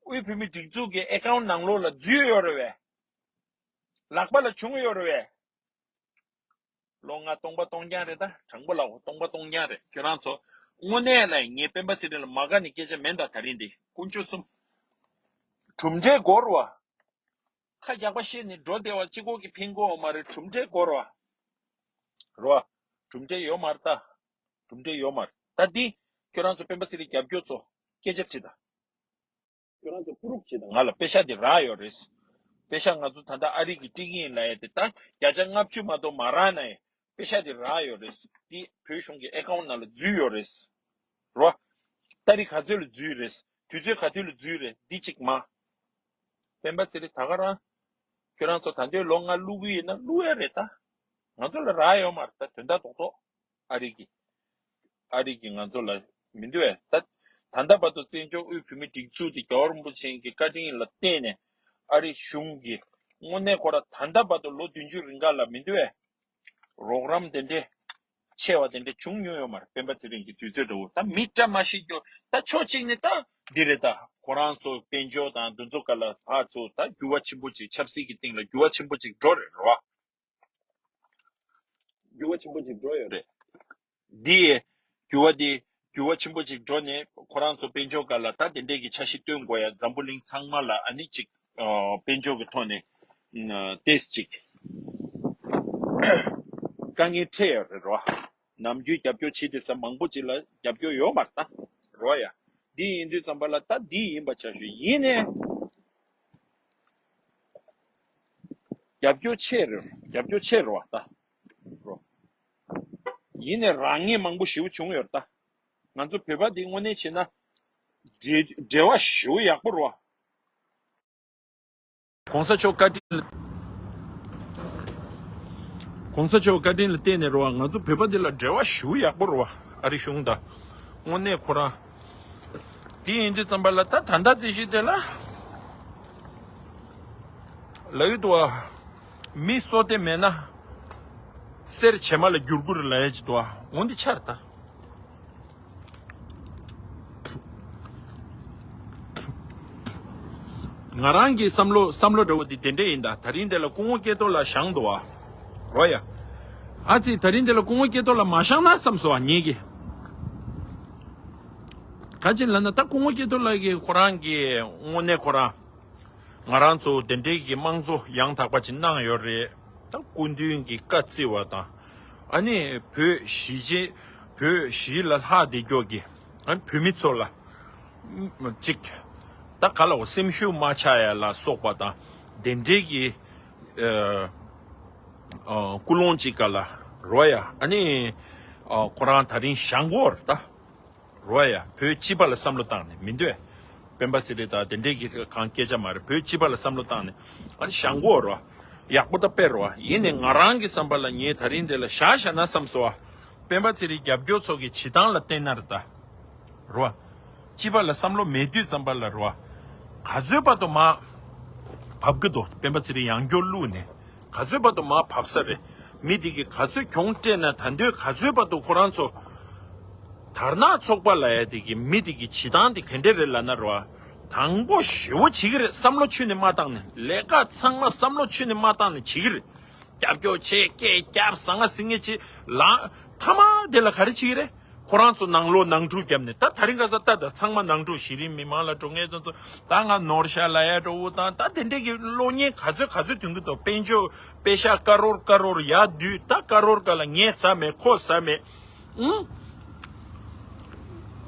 དབུས་བོད་མིའི་སྒྲིག་འཛུགས་ཀྱི་ཨེ་ཁའུན་ཊི་ནང་ལོགས་ལ་འཛུལ་ཡོད་རེད་བས། ལག་པ་ལ་བྱུང་ཡོད་རེད་བས། ལོ་ལྔ་སྟོང་པ་སྟོང་རྐྱང་རེད་ད། དྲང་པོ་ལབ་དགོས། སྟོང་པ་སྟོང་རྐྱང་རེད། ཁྱོད་རང་ཚོ་དངོས་གནས་ལ་ངས་སྤེན་པ་ཚེ་རིང་ལ་མ་དགའ་ནས་སྐད་ཆ་མེད་ད། ད་རིང་འདི་དཀོན་མཆོག་གསུམ། གྲུབ་འབྲས་དགོས་རེད་བ། ཁ་རྒྱག་པ་བཤད་ནས་འགྲོ་བསྡད་པ་གཅིག་པོ་གིས་ཕན་གྱི་ཡོད་མ་རེད། གྲུབ་འབྲས་དགོས་རེད་བ། རེད་བ། གྲུབ་འབྲས་ཡོད་མ་རེད་ད། གྲུབ་འབྲས་ཡོད་མ་རེད་ད། འདི་ཁྱོད་རང་ཚོ་སྤེན་པ་ཚེ་རིང་རྒྱབ་སྐྱོར་ཚོ་སྐད་ཆ་དྲིས་ད། ཁྱོད་རང་ཚོ་པུ་རུབ་བྱེད་དང་། ང་ལ་པེ་ཤ་དེ་རག་ཡོད་རེད། པེ་ཤ་ང་ཚོ་ད་ལྟ་ཨ་རི་གི་སྤྲད་ཀྱི་ཡིན་ལབ་ཡ་དེ་ད་བརྒྱ་ཆ་ལྔ་བཅུ་མ་གཏོགས་མ་རག་ན་ཡང་པེ་ཤ་དེ་རག་ཡོད་རེད། དེ་བོད་གཞུང་གི་ཨེ་ཁའུན་ཊི་ནང་ལ་འཛུལ་ཡོད་རེད། རོ། ཏ་རིག་ག་ཚོད་ལ་འཛུལ་རེད། དུས་ཚོད་ག་དུས་ལ་འཛུལ་རེད། འདི་གཅིག་མ། སྤེན་པ་ཚེ་རིང་ད་ག་རང་། ཁྱོད་རང་ཚོ་ད་འདོད་ལོ་ལྔ་བླུག་གི་ཡིན་ན་བླུག་ཡ་རེད་ད། ང་ཚོ་ལ་རག་ཡོད་མ་རེད་ད། དོན་དག་རྡོག་རྡོག་ཨ་རི་གི། ཨ་རི་གི་ང་ཚོ་ལ་མི་འདུག་བས་ད། ད་ལྟ་བར་དུ་བཙན་བྱོལ་དབུས་བོད་མིའི་སྒྲིག་འཛུགས་དེ་རྒྱལ་བ་རིན་པོ་ཆེ་གི་བཀའ་དྲིན་ལ་བརྟེན་ནས་ཨ་རི་གཞུང་གིས་དངོས་གནས་ཁོ་རང་ད་ལྟ་བར་དུ་ལོ་བདུན་ཅུ་རིང་ག་ལ་མི་འདུག་བས། རོགས་རམ་དེ་འདྲས་ཆེ་བ་དེ་འདྲས་བྱུང་མྱོང་ཡོད་མ་རེད། སྤེན་པ་ཚེ་རིང་གི་དུས་ཚོད་འདྲ་བོ་ད་མི་བཀྲ་མ་ཤིས་རྒྱུ་ད་ཕྱོགས་གཅིག་ནས་ད་འདི་རེད་ད། ཁོ་རང་ཚོ་དཔལ་འབྱོར་དང་འདི་ཚོ་ག་ལ་ཕར་ཚུར་ད་འགྱུར་བ་ཆེན་པོ་ཅིག་ཆབ་སྲིད་ཀྱི་སྟེང་ལ་འགྱུར་བ་ཆེན་པོ་ཅིག་འགྲོ་རེད་རོ། འགྱུར་བ་ཆེན་པོ་ཅིག་འགྲོ་ཡོད་རེད། འདི་འགྱུར་བ་འདི་འགྱུར་བ་ཆེན་པོ་ཅིག་འགྲོ་ནས་ཁོ་རང་ཚོ་དཔལ་འབྱོར་སྒང་ལ་ད་དེ་འདྲས་ཀྱི་འཆར་གཞི་བཏོན་དགོས་ཡ། འཛམ་བུ་གླིང་ཚང་མ་ལ་ཨ་ནི་ཅིག་ཨ་དཔལ་འབྱོར་གྱི་ཐོག་ནས་ཨ་ཏེས་ཅིག་དཀའ་ངལ་འཕྲད་ཡོད་རེད་རོ། ནམ་རྒྱུན་རྒྱབ་སྐྱོར་བྱེད་བསྡད་ས་མང་པོ་ཅིག་ལ་རྒྱབ་སྐྱོར་ཡོད་མ་རེད་ད་རོ་ཡ། འདི་ཡིན་དུས་ཙམ་པ་ལ་ད་འདི་ཡིན་པ་ཆ་ཞུ་ཡིན་ནས། རྒྱབ་སྐྱོར་ཆེ་རེད། རྒྱབ་སྐྱོར་ཆེ་རེད་བ་ད། རོ། ཡིན་ནས་རང་ཉིད་མང་པོ་ཞེ་པོ་བྱུང་ཡོད་རེད་ད། ང་ཚོ་བོད་པ་འདི་དངོས་གནས་བྱས་ན་འབྲེལ་འབྲེལ་བ་ཞེ་པོ་ཡག་པོ་རེད་བ། གོང་ས་མཆོག་བཀའ་དྲིན་ལ། གོང་ས་མཆོག་བཀའ་དྲིན་ལ་བརྟེན་ནས་རེད་བ། ང་ཚོ་བོད་པ་འདི་ལ་འབྲེལ་བ་ཞེ་པོ་ཡག་པོ་རེད་བ། ཨ་རི་གཞུང་དང་། དངོས་གནས་ཁོ་རང་། དེ་ཡིན་དུས་ཙམ་པ་ལ་ད་ད་ལྟ་རྩིས་གཞི་དེ་ལ་ལབ་ཡོད་དོ། མི་བསོད་བདེ་མེད་ན་གསེར་བྱེ་མ་ལ་བསྒྱུར་དགོས་རེད་ལབ་ཡ་ཅིག་འདུག་བ། འོ་འདི་ཆགས་རེད་ད། ང་རང་གི་བསམ་བློ་བསམ་བློ་འདྲ་བོ་འདི་དེ་འདྲས་ཡིན་ད། ད་རིང་དེ་ལ་སྐུ་ངོ་སྐལ་རྡོར་ལགས་བཞེངས་འདུག་བ། རོ་ཡ། ཨ་ཙི་ད་རིང་དེ་ལ་སྐུ་ངོ་སྐལ་རྡོར་ལགས་མ་བཞེངས་ན་བསམ་སོང་བ་ངེད་ཀྱི། ག་ཅི་ལབ་ན་ད་སྐུ་ངོ་སྐལ་རྡོར་ལགས་ཀྱིས་ཁོ་རང་གི་དངོས་གནས་ཁོ་རང་། ང་རང་ཚོ་དེ་འདྲའི་གི་དམངས་གཙོ་ཡང་དག་པ་ཅིག་གནང་ཡོད་རེད། ད་སྐུ་མདུན་གྱི་བཀའ་བརྩི་བ་དང་། ཨ་ནི་བོད་གཞིས་བྱེས་བོད་གཞིས་ལ་ལྷག་བསྡད་ཀྱོག་གི་ཨ་ནི་བོད་མི་ཚོ་ལ་ཅིག་ད་ག་ལ་འོ་སེམས་ཤུགས་མ་ཆག་ཡ་ལ་སོགས་པ་དང་དེ་འདྲའི་གི་ཨ་ཨ་ཀུན་སློང་ཅིག་ག་ལ་རོ་ཡ། ཨ་ནི་ཨ་ཁོ་རང་ད་རིང་བཞེངས་གོ་རེད་ད། རོ་ཡ། བོད་སྤྱི་པ་ལ་བསམ་བློ་བཏང་ནས་མི་འདོད། སྤེན་པ་ཚེ་རིང་དང་དེ་འདྲས་ཀྱི་གང་སྐད་ཆ་མ་རེད། བོད་སྤྱི་པ་ལ་བསམ་བློ་བཏང་ནས་ཨ་ནི་བཞེངས་གོ་རོ། ཡག་པོ་ད་དཔེ་རོ། ཡིན་ནས་ང་རང་གི་བསམ་པ་ལ་ངས་ད་རིང་འདི་ལ་བཞག་བཞག་ན་བསམ་སོང་བ། སྤེན་པ་ཚེ་རིང་རྒྱབ་སྐྱོར་ཚོ་གི་བྱེད་སྟངས་ལ་བལྟས་ན་རེད་ད། རོ། སྤྱི་པ་ལ་བསམ་བློ་མེད་དུས་ཙམ་པ་ལ་རོ། ག་ཚོད་བར་དུ་མ་བབ་གི་འདུག་སྤེན་པ་ཚེ་རིང་ཡང་བསྐྱར་བླུགས་ནས། ག་ཚོད་བར་དུ་མར་བབས་ས་རེད། མི་དེ་གིས་ག་ཚོད་གྱོང་སྤྲད་ན་ད་འདོད་ག་ཚོད་བར་དུ་ཁོ་རང་ཚོ། དར་ནག་ཚོགས་པ་ལབ་ཡ་དེ་གི་མི་དེ་གི་བྱེད་སྟངས་དེ་ག་འདྲས་རེད་ལབ་ན་རོ། དང་པོ་ཞེ་བོ་བྱེད་ཀྱི་རེད། བསམ་བློ་ཁྱོན་ནས་མ་བཏང་ནས། ལས་ཀ་ཚང་མ་བསམ་བློ་ཁྱོན་ནས་མ་བཏང་ནས་བྱེད་ཀྱི་རེད། རྒྱབ་སྐྱོར་བྱེད། སྐད་རྒྱབ། ཟང་ངེ་ཟིང་ངེ་བྱེད་ལ། མཐའ་མ་དེ་ལ་ག་རེ་བྱེད་ཀྱི་རེད། ཁོ་རང་ཚོ་ནང་ལོགས་ནང་འཁྲུག་བརྒྱབ་ནས། ད་ད་རིང་ཁ་སང་ལྟ་ད་ཚང་མ་ནང་འཁྲུག་གཞི་རིམ་མི་མང་ལ་འགྲོ་མཁན་དེ་ཚོ་ད་ང་ནོར་ཤག་ལབ་ཡ་འདྲ་བོ་དང་། ད་དེ་འདྲས་ཀྱི་གློག་བརྙན་ག་ཚོད་ག་ཚོད་ཐོན་གྱི་འདུག་དཔལ་འབྱོར་པེ་ཤ་ཀ་རོར་ཀ་རོར་ཡར་བསྡུས། ད་ཀ་རོར་ག་ལ་ངས་ཟ་མེད་ཁོ་ཟ་མེད། ཨང་།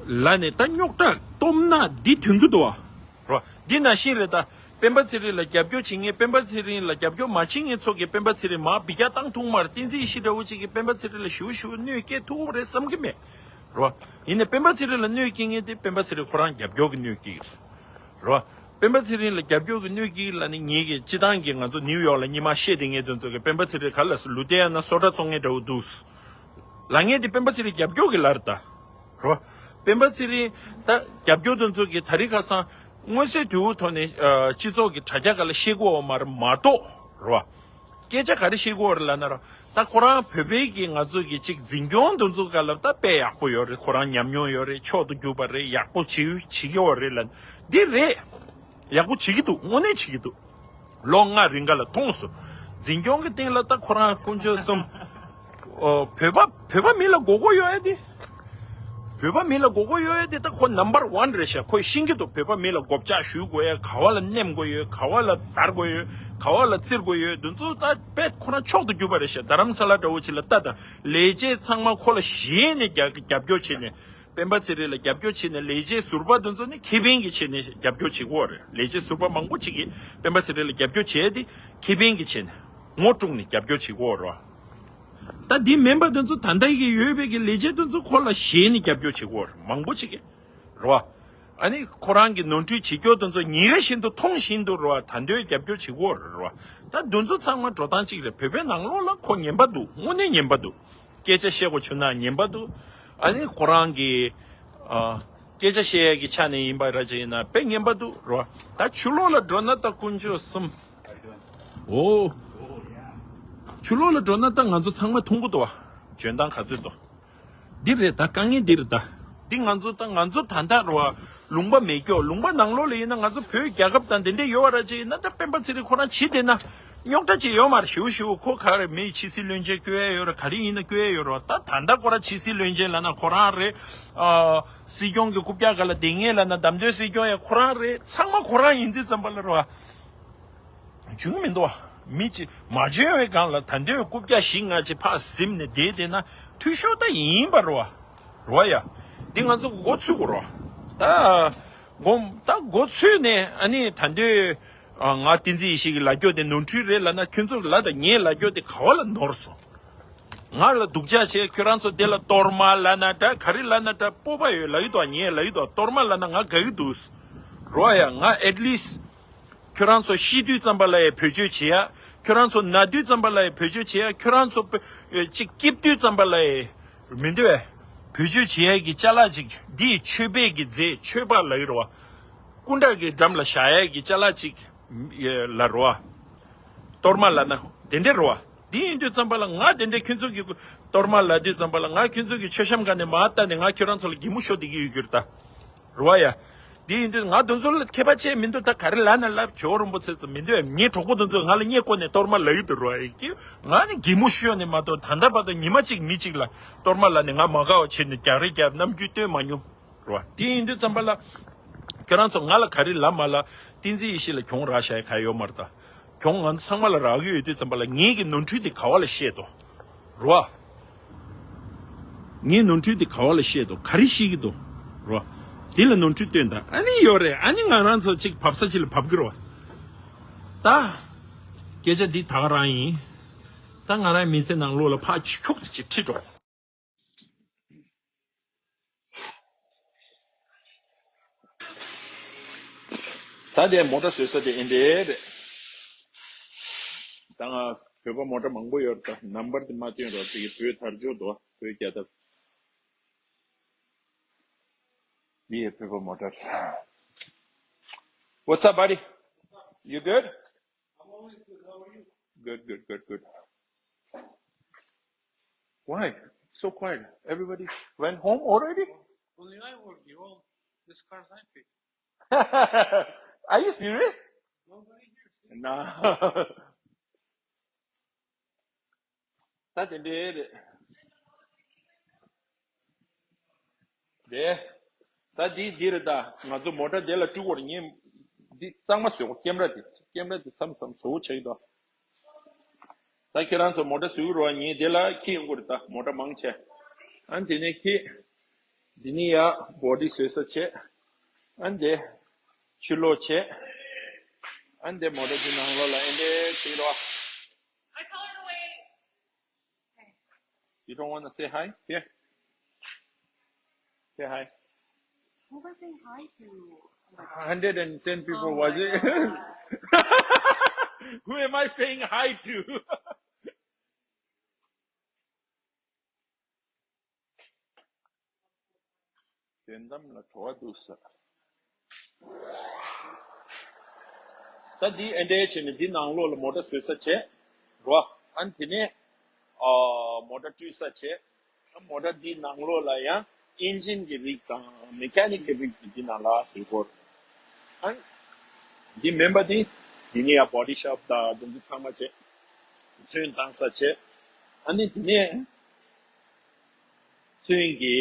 ལ་ནས་ད་རྙོག་དྲ་སྟོབས་ན་འདི་ཐོན་གྱི་འདུག་བ། རོ། འདི་ནང་བཞིན་རེད་ད། སྤེན་པ་ཚེ་རིང་ལ་རྒྱབ་སྐྱོར་བྱེད་མཁན། སྤེན་པ་ཚེ་རིང་ལ་རྒྱབ་སྐྱོར་མ་བྱེད་མཁན་ཚོ་གིས་སྤེན་པ་ཚེ་རིང་མར་འབུད་རྒྱག་བཏང་ཐུབ་མ་རེད། བསྟན་འཛིན་ཡེ་ཤེས་འདྲ་བོ་ཅིག་གིས་སྤེན་པ་ཚེ་རིང་ལ་ཞུ་ཞུ་གནོད་སྐྱེལ་ཐུབ་རེད་བསམ་གྱི་མེད། རོ། ཡིན་ནའི་སྤེན་པ་ཚེ་རིང་ལ་གནོད་སྐྱེལ་མཁན་དེ་སྤེན་པ་ཚེ་རིང་ཁོ་རང་རྒྱབ་སྐྱོར་གྱི་གནོད་སྐྱེལ་གྱི་རེད། རོ། སྤེན་པ་ཚེ་རིང་ལ་རྒྱབ་སྐྱོར་གྱི་གནོད་སྐྱེལ་ལབ་ནི་ངེད་ཀྱིས་སྤྱི་བཏང་གི་ང་ཚོ་ནིའུ་ཡོག་ལ་སྔོན་མ་བཤད་བསྡད་མཁན་དེ་ཚོ་གིས་སྤེན་པ་ཚེ་རིང་ག་ལ་ལུ་ཏེ་ཡ་ན་སོ་ཊ་བཙོང་མཁན་འདྲ་བོ་འདུག་ལབ་མཁན་དེ་སྤེན་པ་ཚེ་རིང་རྒྱབ་སྐྱོར་གྱི་ལབ་རེད་ད། རོ། སྤེན་པ་ཚེ་རིང་ད་རྒྱབ་སྐྱོར་དེ་ཚོ་གིས་ད་རིང་ཁ་སང་མངོན་གསལ་དོད་པོའི་ཐོག་ནས་ཨ་སྤྱི་ཚོགས་ཀྱི་དྲ་རྒྱ་སྒང་ལ་བཤད་ཀྱི་ཡོད་མ་རེད་མ་གཏོགས། རོ། སྐད་ཆ་ག་རེ་བཤད་ཀྱི་ཡོད་རེད་ལབ་ན་ར། ད་ཁོ་རང་བོད་པའི་གི་ང་ཚོ་གི་ཅིག་འཛིན་སྐྱོང་དེ་ཚོ་ག་ལ་ད་དཔེ་ཡག་པོ་ཡོད་རེད། ཁོ་རང་ཉམས་མྱོང་ཡོད་རེད། མཆོག་ཏུ་གྱུར་པ་རེད། ཡག་པོ་བྱེད་བྱེད་ཀྱི་ཡོད་རེད་ལབ་ན། འདི་རེད། ཡག་པོ་བྱེད་ཀྱི་འདུག་དངོས་གནས་བྱེད་ཀྱི་འདུག་ལོ་ལྔ་རིང་ག་ལ་མཐོང་སོང་། འཛིན་སྐྱོང་གི་སྟེང་ལ་ད་ཁོ་རང་དཀོན་མཆོག་གསུམ། ཨོ། བོད་པ་བོད་པ་མི་ལ་མགོ་སྐོར་ཡོད་ཨེ་དེ། བོད་པ་མི་ལ་མགོ་སྐོར་ཡོད་ཨེ་དེ་ད་ཁོ་number one་རེད་ཤག་ཁོས་ཤེས་ཀྱི་འདུག་བོད་པ་མི་ལ་མགོ་བཅག་གཞུ་དགོས་ཡ། ག་བ་ལ་མནན་དགོས་ཡོད། ག་བ་ལ་བརྡར་དགོས་ཡོད། ག་བ་ལ་བཙིར་དགོས་ཡོད། འདི་ཚོ་ད་དཔེ་ཁོ་རང་མཆོག་ཏུ་གྱུར་པ་རེད་ཤག་རྡ་རམ་ས་ལ་འདྲ་བོ་ཅིག་ལ་ལྟ་དང་། ལས་བྱེད་ཚང་མ་ཁོ་ལ་ཞེན་ནས་རྒྱབ་རྒྱབ་སྐྱོར་བྱས་ནས། སྤེན་པ་ཚེ་རིང་ལ་རྒྱབ་སྐྱོར་བྱས་ནས། ལས་བྱེད་ཟུར་པ་འདི་ཚོ་ནི་ཁེ་ཕན་གྱི་ཆེད་ནས་རྒྱབ་སྐྱོར་བྱེད་ཀྱི་ཡོད་རེད། ལས་བྱེད་ཟུར་པ་མང་པོ་ཅིག་གིས་སྤེན་པ་ཚེ་རིང་ལ་རྒྱབ་སྐྱོར་བྱས་ཏེ་ཁེ་ཕན་གྱི་ཆེད་ནས་ངོ་དཀྲུགས་ནས་རྒྱབ་སྐྱོར་བྱེད་ཀྱི་ཡོད་རེད་བ། ད་འདི་མིན་པ་འདི་ཚོ་ད་ལྟ་གི་ཡོད་པའི་གི་ལས་བྱེད་འདི་ཚོ་ཁོ་ལ་ཞེན་ནས་རྒྱབ་སྐྱོར་བྱེད་ཀྱི་ཡོད་རེད། མང་པོ་ཅིག་གིས་རེད་བ། ཨ་ནི་ཁོ་རང་གི་ནོར་འཁྲུལ་བྱེད་རྒྱུ་དེ་ཚོ་ཉིན་རེ་བཞིན་དུ་མཐོང་བཞིན་དུ་རེད་བ། ད་དུང་རྒྱབ་སྐྱོར་བྱེད་ཀྱི་ཡོད་རེད་བ། ད་དེ་ཚོ་ཚང་མ་འགྲོ་སྟངས་གཅིག་རེད། བོད་པའི་ནང་ལོགས་ལ་ཁོ་ངན་པ་འདུག་དངོས་གནས་ངན་པ་འདུག་སྐད་ཆ་བཤད་དགོས་བྱུང་ན་ངན་པ་འདུག་ཨ་ནི་ཁོ་རང་གི་ཨ། སྐད་ཆ་བཤད་ཡས་ཀྱི་ཆ་ནས་ཡིན་པ་ར་ཅིག་ཡིན་ན་དཔེ་ངན་པ་འདུག་རེད་བ། ད་ཕྱི་ལོགས་ལ་འགྲོ་ན་ད་དཀོན་མཆོག་གསུམ། འོ། ཕྱི་ལོགས་ལ་འགྲོ་ན་ད་ང་ཚོ་ཚང་མ་མཐོང་གི་འདུག་བ། འཇོན་ཐང་ག་ཚོད་འདུག་འདི་རེད་ད། དཀའ་ངལ་འདི་རེད་ད། འདི་ང་ཚོ་ད་ང་ཚོ་ད་ལྟ་རེད་བ། ལུང་པ་མེད་ཀྱོག་ལུང་པ་ནང་ལོགས་ལ་ཡིན་ན། ང་ཚོ་བོད་རྒྱལ་ཁབ་དང་དེ་འདྲས་ཡོད་བ་ར་ཅིག་ཡིན་ན། ད་སྤེན་པ་ཚེ་རིང་ཁོ་རང་བྱེད་བསྡད་ན་རྙོག་དྲ་ཅིག་ཡོད་མ་རེད། ཞེའུ་ཞེའུ་ཁོ་ག་རེ་མི་ཕྱི་སྲིད་བློན་ཆེན་བསྐོ་ཡ་ཡོད་རེད། ག་རེ་ཡིན་ན་བསྐོ་ཡ་ཡོད་རེད་བ། ད་ད་ལྟ་ཁོ་རང་ཕྱི་སྲིད་བློན་ཆེན་ལབ་ན་ཁོ་རང་རེད། ཨ། སྲིད་སྐྱོང་གི་རྐུབ་བཀྱག་སྒང་ལ་བསྡད་མཁན་ལབ་ན། བདམས་ཐོན་སྲིད་སྐྱོང་ཡང་ཁོ་རང་རེད། ཚང་མ་ཁོ་རང་ཡིན་དུས་ཙམ་པ་ལ་རེད་བ། བྱུང་མི་འདུག་བ། མི་གཅིག་མ་བྱོན་པའི་སྒང་ལ་ད་དུང་རྐུབ་བཀྱག་བཞི་ལྔ་ཅིག་ཕར་ཟིན་ནས་བསྡད་བསྡད་ན་འཐུས་ཤོར་ད་ཡིན་པ་རེད་བ། རེད་བ་ཡ། འདི་ང་ཚོ་མགོ་ཚོས་དགོས་རེད་བ། ད་མགོ་ད་མགོ་ཚོས་ནས་ཨ་ནི་ད་དུང་ང་བསྟན་འཛིན་ཡེ་ཤེས་ཀྱི་ལབ་རྒྱུ་དེ་ནོར་འཁྲུལ་རེད་ལབ་ན། ཁྱོད་ཚོ་ལབ་དང་། ངས་ལབ་རྒྱུ་དེ་ག་བ་ལ་ནོར་སོང་། ང་ལ་སྡུག་ཅག་བྱས། ཁྱོད་རང་ཚོ་དེ་ལ་གཏོར་མ་ལབ་ན་འདྲ། ག་རེ་ལབ་ན་འདྲ། སྤོབས་པ་ཡོད་ལབ་ཀྱི་འདུག་ངས་ལབ་ཀྱི་འདུག་གཏོར་མ་ལབ་ན་ང་དགའ་གི་འདུག་རེད་བ་ཡ། ང་at least ཁྱོད་རང་ཚོ་ཤི་དུས་ཙམ་པ་ལ་ཡང་བེད་སྤྱོད་བྱེད་ཡ། ཁྱོད་རང་ཚོ་ན་དུས་ཙམ་པ་ལ་ཡང་བེད་སྤྱོད་བྱེད་ཡ། ཁྱོད་རང་ཚོ་པ་ཨེ་ཅིག་སྐྱིད་དུས་ཙམ་པ་ལ་ཡང་མི་འདུག་བས། བེད་སྤྱོད་བྱེད་ཡ་གི་ཅ་ལག་ཅིག་འདི་ཆོས་པའི་གི་རྫས། ཆོས་པ་ལབ་ཀྱི་རེད་བ། སྐུ་འདྲ་གི་འགྲམ་ལ་བཞག་ཡ་གི་ཅ་ལག་ཅིག་ལ་རེད་བ། གཏོར་མ་ལབ་ན་དེ་འདྲ་རེད་བ། འདི་ཡིན་དུས་ཙམ་པ་ལ་ང་དེ་འདྲ་ཁྱོད་ཚོ་གི་གཏོར་མ་ལབ་དུས་ཙམ་པ་ལ་ང་ཁྱོད་ཚོ་གི་མཆོད་བཤམས་སྒང་ནས་མར་བལྟས་ནས་ང་ཁྱོད་རང་ཚོ་ལ་གད་མོ་ཤོར་བསྡད་ཀྱི་ཡོད་རྒྱུ་རེད་ད། རེད་བ་ཡ། འདི་ཡིན་དུས་ང་དེ་ཚོ་ལ་མཁས་པ་ཆེ་མི་འདུག་ད་ག་རེ་ལབ་ན་ལབ། ཇོ་བོ་རིན་པོ་ཆེ་ཚོ་མི་འདུག་ཨེ། ངའི་གྲོགས་པོ་དེ་ཚོས་ང་ལ་བརྙས་བཀོད་ནས་གཏོར་མ་ལབ་ཀྱི་འདུག་རེད་བ། ཨེ་ཀྱི་ང་ནི་གད་མོ་ཤོར་ནས་མ་གཏོགས། ད་ལྟ་བར་དུ་ཉི་མ་གཅིག་མི་གཅིག་ལ་གཏོར་མ་ལབ་ནས་ང་མ་དགའ་བ་བྱས་ནས་རྒྱག་རེས་རྒྱབ། རྣམ་འགྱུར་སྟོན་མ་མྱོང་། རེད་བ། དེ་ཡིན་དུས་ཙམ་པ་ལ་ཁྱོད་རང་ཚོ་ང་ལ་ག་རེ་ལབ་མ་ལབ། བསྟན་འཛིན་ཡེ་ཤེས་ལ་གྱོང་རག་བཞག་ཡ་ག་ཡོད་མ་རེད་ད། གྱོང་ང་ཚོ་ཚང་མ་ལ་རག་གི་ཡོད་དུས་ཙམ་པ་ལ་ངེད་ཀྱི་ནོར་འཁྲུལ་དེ་ག་བ་ལ་བཤད་དོ། རེད་བ། ངའི་ནོར་འཁྲུལ་དེ་ག་བ་ལ་བཤད་དོ། ག་རེ་ཤེས་ཀྱི་འདུག་རེད་བ། དེ་ལ་ནོར་འཁྲུལ་སྟོན་དང་། ཨ་ནི་ཡོད་རེད། ཨ་ནི་ང་རང་ཚོ་གཅིག་བབས་ས་གཅིག་ལ་བབས་ཀྱི་རེད་བ། ད་སྐད་ཆ་འདི་ད་ག་རང་ཡིན། ད་ང་རང་མི་ཚེ་ནང་ལོགས་ལ་ཕར་ཁྱུག་ཙམ་ཅིག་ཁྲིད་འགྲོ། ད་དེ་མོ་ཊ་བཟོ་ས་དེ་ཨེ་འདྲས་རེད། ད་ང་བོད་པ་མོ་ཊ་མང་པོ་ཡོད་རེད། ད་ནམ་བར་དེ་མ་སྟོན་རོགས། དེ་གི་བོད་དར་ལྕོག་འདུག་བོད་རྒྱལ་དར། འདི་ཡི་བོད་པ་མོ་ཊ་རེད། What's up, buddy? You good? Good, good, good, good. Why? So quiet. Everybody went home already? Only I work here. All these cars I fix. Are you serious? Nobody here. Nah. ད་དེ་འདྲས་རེད། རེད། ད་འདི་འདི་རེད་ད། ང་ཚོ་མོ་ཊ་དེ་ལ་སྤྲུག་པར་ངས་འདི་གཙང་མ་བཟོས་གོ། ཀེམ་ར་དེ་ཀེམ་ར་དེ་མཚམས་མཚམས་བཟོ་བོ་བྱེད་ཀྱི་འདུག་ད་ཁྱེད་རང་ཚོ་མོ་ཊ་བཟོས་ཀྱི་རེད་བ། ངས་དེ་ལ་འཁྱེར་ཡོང་གི་རེད་ད། མོ་ཊ་མང་ཆེ། ཨ་ནི་དེ་ནས་འཁྱེར། འདི་ནས་ཡར་བོ་ཌི་བཟོས་ས་བྱས། ཨ་ནི་དེ་ཕྱི་ལོགས་བྱས། ཨ་ནི་དེ་མོ་ཊ་དེ་ནང་ལོགས་ལ་ཨེ་འདྲས་བྱེད་ཀྱི་རེད་བ། I told her to wait. You don't want to say hi? Here. Say hi. Who am I saying hi to? Hundred and ten people. Oh was my it? God. Who am I saying hi to? དོན་དམ་ལ་བྲོ་བ་འདུག་ཟེར། ད་འདི་ཨེ་འདྲས་བྱས་ནས་འདི་ནང་ལོགས་ལ་མོ་ཊ་བཟོས་ས་བྱས། རོ། ཨ་ནི་དེ་ནས་ཨ་མོ་ཊ་བཀྲུས་ཚར་བྱས། ཨ་མོ་ཊ་འདི་ནང་ལོགས་ལ་ཡང་ཨིན་ཇིན་གྱི་རིགས་དང་མེ་ཁ་ནིག་གི་རིགས་ཀྱི་འདི་ནང་ལ་ཟེར་གོ། ཨ་འདི་མེན་པ་འདི། འདི་ནས་ཡང་བོ་ཌི་ཤོབ་དང་དེ་ཚོ་ཚང་མ་བྱས། ཚོན་བཏང་ཚར་བྱས། ཨ་ནི་དེ་ནས་ཚོན་གྱི་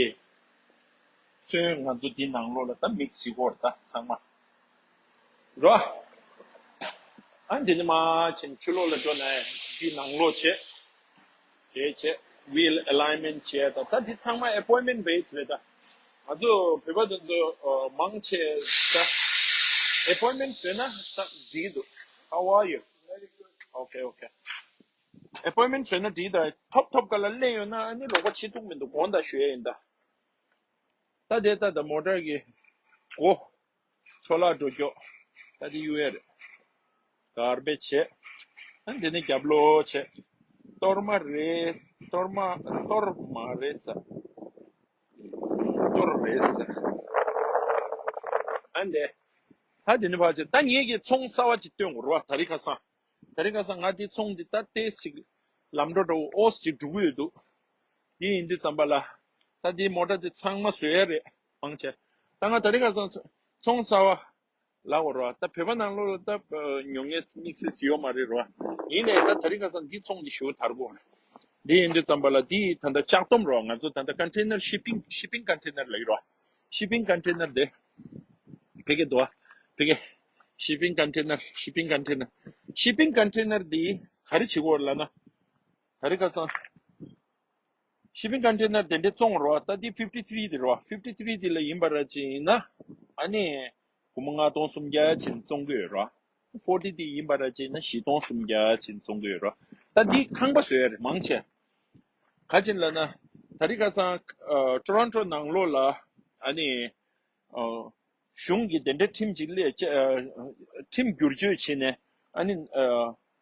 ཚོན་ང་ཚོ་འདི་ནང་ལོགས་ལ་ད་མིག་སི་བྱེད་དགོས་རེད་ད་ཚང་མ། རོ། ཨ་འདི་ནས་མར་ཕྱིན་ཕྱི་ལོགས་ལ་འགྲོ་ནས་འདི་ནང་ལོགས་བྱས། དེ་བྱས། ཝིལ་ཨེ་ལའིན་མེན་ཊི་བྱས། ད་ད་འདི་ཚང་མ་ཨེ་པོའིན་མེན་ཊི་བེ་སི་རེད་ད། ང་ཚོ་བོད་པ་དེ་ཚོ་ཨ་མང་ཆེ་ད་ཨེ་པོའིན་མེན་ཊི་བཟོས་ན་ད་འགྲིག་གི་འདུག How are you? Okay, okay. ཨེ་པོའིན་མེན་ཊི་བཟོས་ན་འགྲིག་ད། ཐོབ་ཐོབ་ག་ལ་སླེབས་ཡོང་ན་ཨ་ནི་ལོག་པ་བྱེད་ཐུབ་མི་འདུག་དགོངས་དག་ཞུ་ཡས་ཡིན་ད། ད་དེ་ད་ད་མོ་ཊ་གི་སྒོ་འཕྲོ་བརླག་འགྲོ་རྒྱུ། ད་དེ་གཡུག་ཡས་རེད། གར་བེ་ཇི་བྱས། ཨ་འདི་ནས་རྒྱབ་ལོགས་བྱས། གཏོར་མ་རེད། གཏོར་མ་གཏོར་མ་རེད་ས། གཏོར་རེད་ས། ཨ་འདི། ད་འདི་ནས་ཕར་བྱས། ད་ངེད་ཀྱིས་ཚོང་གསར་བ་ཅིག་སྟོན་དགོས་རེད་བ། དེ་རིང་ཁ་སང་། དེ་རིང་ཁ་སང་ང་འདི་ཚོང་འདི་ད་ཏོག་ཙམ་ཅིག་ལམ་འགྲོ་འདྲ་བོ་ཨོ་ཙམ་ཅིག་འགྲོ་གི་ཡོད་འདུག་དེ་ཡིན་དུས་ཙམ་པ་ལ། ད་འདི་མོ་ཊ་འདི་ཚང་མ་བཟོ་ཡས་རེད་མང་ཆེ། ད་ང་དེ་རིང་ཁ་སང་ཚོང་གསར་བ་ལབ་དགོས་རེད་བ། ད་བོད་པ་ནང་ལོགས་ལ་ད་ཉོ་མཁན་དམིགས་བསལ་ཡོད་མ་རེད་རེད་བ། ཡིན་ནའི་ད་དེ་རིང་ཁ་སང་འདི་ཚོང་འདི་ཞེ་པོ་དར་གོ་རེད། འདི་ཡིན་དུས་ཙམ་པ་ལ་འདི་ད་ལྟ་ལྕགས་དོམ་རེད་བ། ང་ཚོ་ད་ལྟ་ཀོན་ཊེ་ནར་ཤི་པིང་ཤི་པིང་ཀོན་ཊེ་ནར་ལབ་ཀྱི་རེད་བ། ཤི་པིང་ཀོན་ཊེ་ནར་དེ། ཕ་གི་འདུག་བ། ཕ་གི། ཤི་པིང་ཀོན་ཊེ་ནར་ཤི་པིང་ཀོན་ཊེ་ནར། ཤི་པིང་ཀོན་ཊེ་ནར་འདི་ག་རེ་བྱེད་དགོས་རེད་ལབ་ན། དེ་རིང་ཁ་སང་། ཤི་པིང་ཀོན་ཊེ་ནར་དེ་འདྲའི་བཙོང་རོགས། ད་འདི་ཕིབ་ཊི་ཐི་རི་དེ་རོ། ཕིབ་ཊི་ཐི་རི་དེ་ལ་ཡིན་པ་ར་ཅིག་ཡིན་ན། ཨ་ནི། སྒོར་མོ་ལྔ་སྟོང་སུམ་བརྒྱ་ཅིག་བཙོང་གི་ཡོད་རོ། ཕོར་ཊི་དེ་ཡིན་པ་ར་ཅིག་ཡིན་ན་བཞི་སྟོང་སུམ་བརྒྱ་ཅིག་བཙོང་གི་ཡོད་རོ། ད་འདི་ཁང་པ་བཟོ་ཡ་རེད་མང་ཆེ། ག་ཅིག་ལབ་ན། དེ་རིང་ཁ་སང་། ཨ་ཊོ་རོན་ཊོ་ནང་ལོགས་ལ། ཨ་ནི། ཨ་གཞུང་གི་དེ་འདྲའི་ཁྲིམས་ཅིག་སླེབས་བྱས། ཨ་ཁྲིམས་བསྒྱུར་བཅོས་བྱས་ནས། ཨ་ནི། ཨ་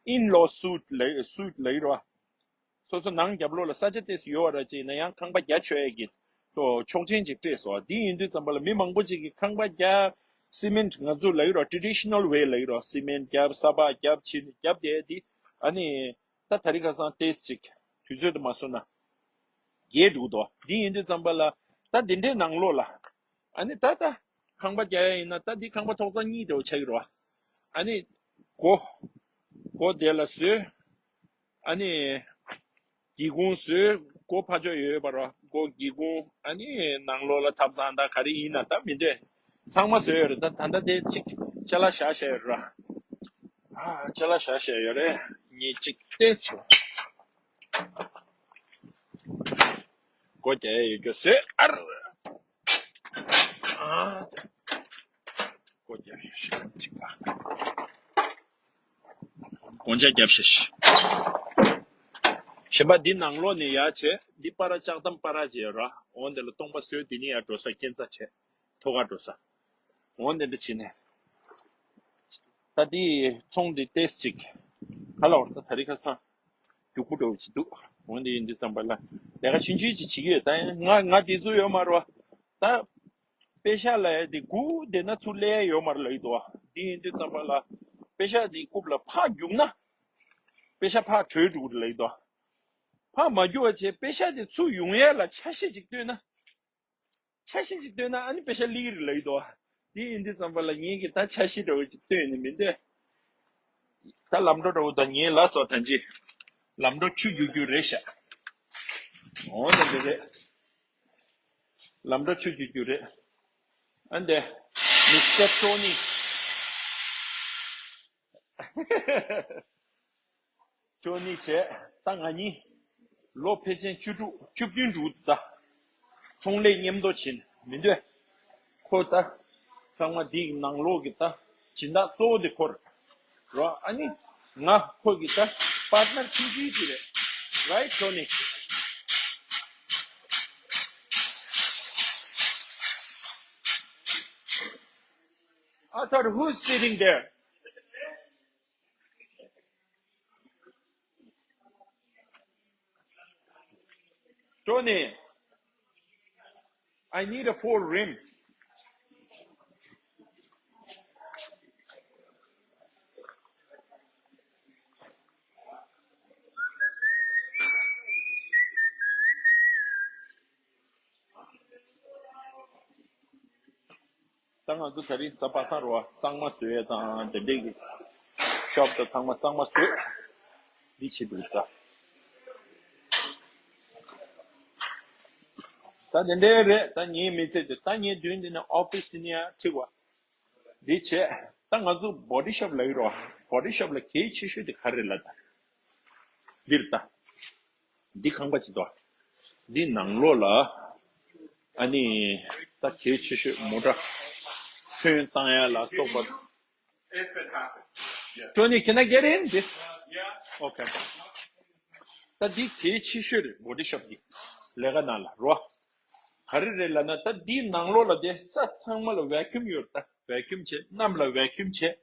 ཨིན་ལོ་སུཊ་ལབ་སུཊ་ལབ་ཀྱི་རོ། སོ་སོ་ནང་རྒྱབ་ལོགས་ལ་ས་ཆ་ཏོག་ཙམ་ཡོད་པ་ར་ཅིག་ཡིན་ན་ཡང་ཁང་པ་རྒྱག་ཆོག་ཡས་ཀྱི་ཏོ་ཆོག་མཆན་ཅིག་སྤྲད་སོང་། དེ་ཡིན་དུས་ཙམ་པ་ལ་མི་མང་པོ་ཅིག་གིས་ཁང་པ་རྒྱག་སི་མེན་ཊི་ང་ཚོ་ལབ་ཀྱི་རོ། ཊེ་ཌི་ཤི་ནལ་ཝེ་ལབ་ཀྱི་རོ། སི་མེན་ཊི་རྒྱབ། ས་ཕག་རྒྱབ། ཕྱི་རྒྱབ་དེ་དེ། ཨ་ནི་ད་དེ་རིང་ཁ་སང་ཏོག་ཙམ་ཅིག་དུས་ཚོད་དུ་མ་སོང་ན་རྒྱས་འགྲོ་གི་འདུག་དེ་ཡིན་དུས་ཙམ་པ་ལ་ད་དེ་འདྲའི་ནང་ལོགས་ལ། ཨ་ནི་ད་ལྟ་ཁང་པ་རྒྱག་ཡ་ཡིན་ན་ད་འདི་ཁང་པ་ཐོག་ཚད་གཉིས་འདྲ་བོ་ཆགས་ཀྱི་རེད་བ། ཨ་ནི་སྒོ་སྒོ་དེ་ལ་བཟོས། ཨ་ནི་སྒེའུ་ཁུང་བཟོས། སྒོ་ཕར་ཕྱོགས་ཡོད་པ་རེད་བ། སྒོ་སྒེའུ་ཁུང་། ཨ་ནི་ནང་ལོགས་ལ་ཐབ་ཚང་དང་ག་རེ་ཡིན་ན་ད་མི་འདོད་ཚང་མ་བཟོས་ཡོད་རེད། ད་ད་ལྟ་དེ་གཅིག་ཅ་ལག་བཞག་བཞག་ཡོད་རེད་བ། ཨ་ཅ་ལག་བཞག་བཞག་ཡོད་རེད། ངས་གཅིག་ཏོག་ཙམ་བྱེད། སྒོ་རྒྱག་ཡ་ཡོད་རྒྱུ་བཟོས། ཨར། ཨ། སྒོ་རྒྱག་ཡ་ཞིག་གཅིག་པ། སྒོ་ལྕགས་རྒྱབ་ཤིག་གཞན་པ་འདི་ནང་ལོགས་ནས་ཡར་བྱས། འདི་པར་ལྕགས་དམ་པར་བྱས་ར། འོ་འདི་ལ་སྟོང་པ་བཟོས། འདི་ནས་ཡར་འགྲོ་ས་སྐས་འཛེག་བྱས། ཐོག་ཁར་འགྲོ་ས། འོ་འདི་འདྲ་བྱས་ནས། ད་འདི་ཚོང་འདི་ཏོག་ཙམ་ཅིག་ག་ལ་བར་ད་དེ་རིང་ཁ་སང་རྒྱུག་པོ་འགྲོ་བྱེད་འདུག་འོ་འདི་ཡིན་དུས་ཙམ་པ་ལ་ལས་ཀ་ཆུང་ཆུང་ཅིག་བྱེད་ཀྱི་ཡོད། ད་ང་ང་འདི་ཚོ་ཡོད་མ་རེད་བ། ད་པེ་ཤ་ལབ་ཡ་དེ་སྒུག་བསྡད་ན་ཚུར་སླེབས་ཡ་ཡོད་མ་རེད་ལབ་ཀྱི་འདུག་བ། འདི་ཡིན་དུས་ཙམ་པ་ལ་པེ་ཤ་དེ་རྐུབ་ལ་ཕར་རྒྱུག་ན་པེ་ཤ་ཕར་བྲོས་འགྲོ་གི་རེད་ལབ་ཀྱི་འདུག་བ། ཕར་མ་རྒྱུག་པ་བྱས་པེ་ཤ་དེ་ཚུར་ཡོང་ཡ་ལ་ཆ་ཤས་ཅིག་བཏོན་ན། ཆ་ཤས་ཅིག་བཏོན་ན་ཨ་ནི་པེ་ཤ་སླེབས་ཀྱི་རེད་ལབ་ཀྱི་འདུག་བ། དེ་ཡིན་དུས་ཙམ་པ་ལ་ངས་ཀྱི་ད་ཆ་ཤས་འདྲ་བོ་ཅིག་བཏོན་ནས་མི་འདོད། ད་ལམ་འགྲོ་འདྲ་བོ་དང་ངས་ལབ་སོང་ད་ཅི། ལམ་འགྲོ་ཆུ་རྒྱུག་རྒྱུག་རེད་ཤག་འོ་ད་འདི་རེད། ལམ་འགྲོ་ཆུ་རྒྱུག་རྒྱུག་རེད། ཨ་འདི། མི་སི་ཊར་ཊོ་ནི། ཅོ་ནི་བྱས། ད་ང་གཉིས་ལོ་ཕལ་ཆེར་བཅུ་དྲུག་བཅུ་བདུན་འགྲོ་གི་འདུག་ད། ཚོང་ལས་མཉམ་དུ་བྱེད་ནས་མི་འདོད། ཁོ་ད་ཚང་མ་འདི་ནང་ལོགས་ཀྱི་ད་སྦྱིན་བདག་གཙོ་བོ་དེ་ཁོ་རེད། རོ། ཨ་ནི་ང་ཁོ་གི་ད་པར་ཊི་ནར་ཆུང་ཆུང་ཅིག་རེད། Right, Tony? I thought, who's sitting there? Tony, I need a four rim. ད་ང་ཚོ་དེ་རིང་གཟའ་པ་སངས་རེད་བ། གཙང་མ་བཟོ་ཡས་དང་དེ་འདྲས་ཀྱི་ཤོབ་དང་ཚང་མ་གཙང་མ་བཟོས། འདི་བྱེད་དུས་ད། ད་དེ་འདྲས་རེད། ད་ངའི་མི་ཚེ་དེ་ད་ངའི་མདུན་འདི་ནས་ཨོ་ཕིས་འདི་ནས་ཡང་ཁྲིད་པ། འདི་བྱས། ད་ང་ཚོ་བོ་ཌི་ཤོབ་ལབ་ཀྱི་རེད་བ། བོ་ཌི་ཤོབ་ལ་གལ་ཆེ་ཤོས་དེ་ག་རེ་རེད་ལབ་ད། འདིར་ད། འདི་ཁང་པ་ཅིག་འདུག་འདི་ནང་ལོགས་ལ། ཨ་ནི། ད་གལ་ཆེ་ཤོས་མོ་ཊ། ཚོན་བཏང་ཡ་ལ་སོགས་པ། If it happened. Yeah. Tony, can I get in this? Yeah. Okay. ད་འདི་གལ་ཆེ་ཤོས་རེད། བོ་ཌི་ཤོབ་འདི། ལས་ཀ་ནང་ལ་རོ། ག་རེ་རེད་ལབ་ན། ད་འདིའི་ནང་ལོགས་ལ་དེ་ས་ཚང་མ་ལ་ཝེ་ཁྱུམ་ཡོད་རེད། ད་ཝེ་ཁྱུམ་བྱས། གནམ་ལ་ཝེ་ཁྱུམ་བྱས།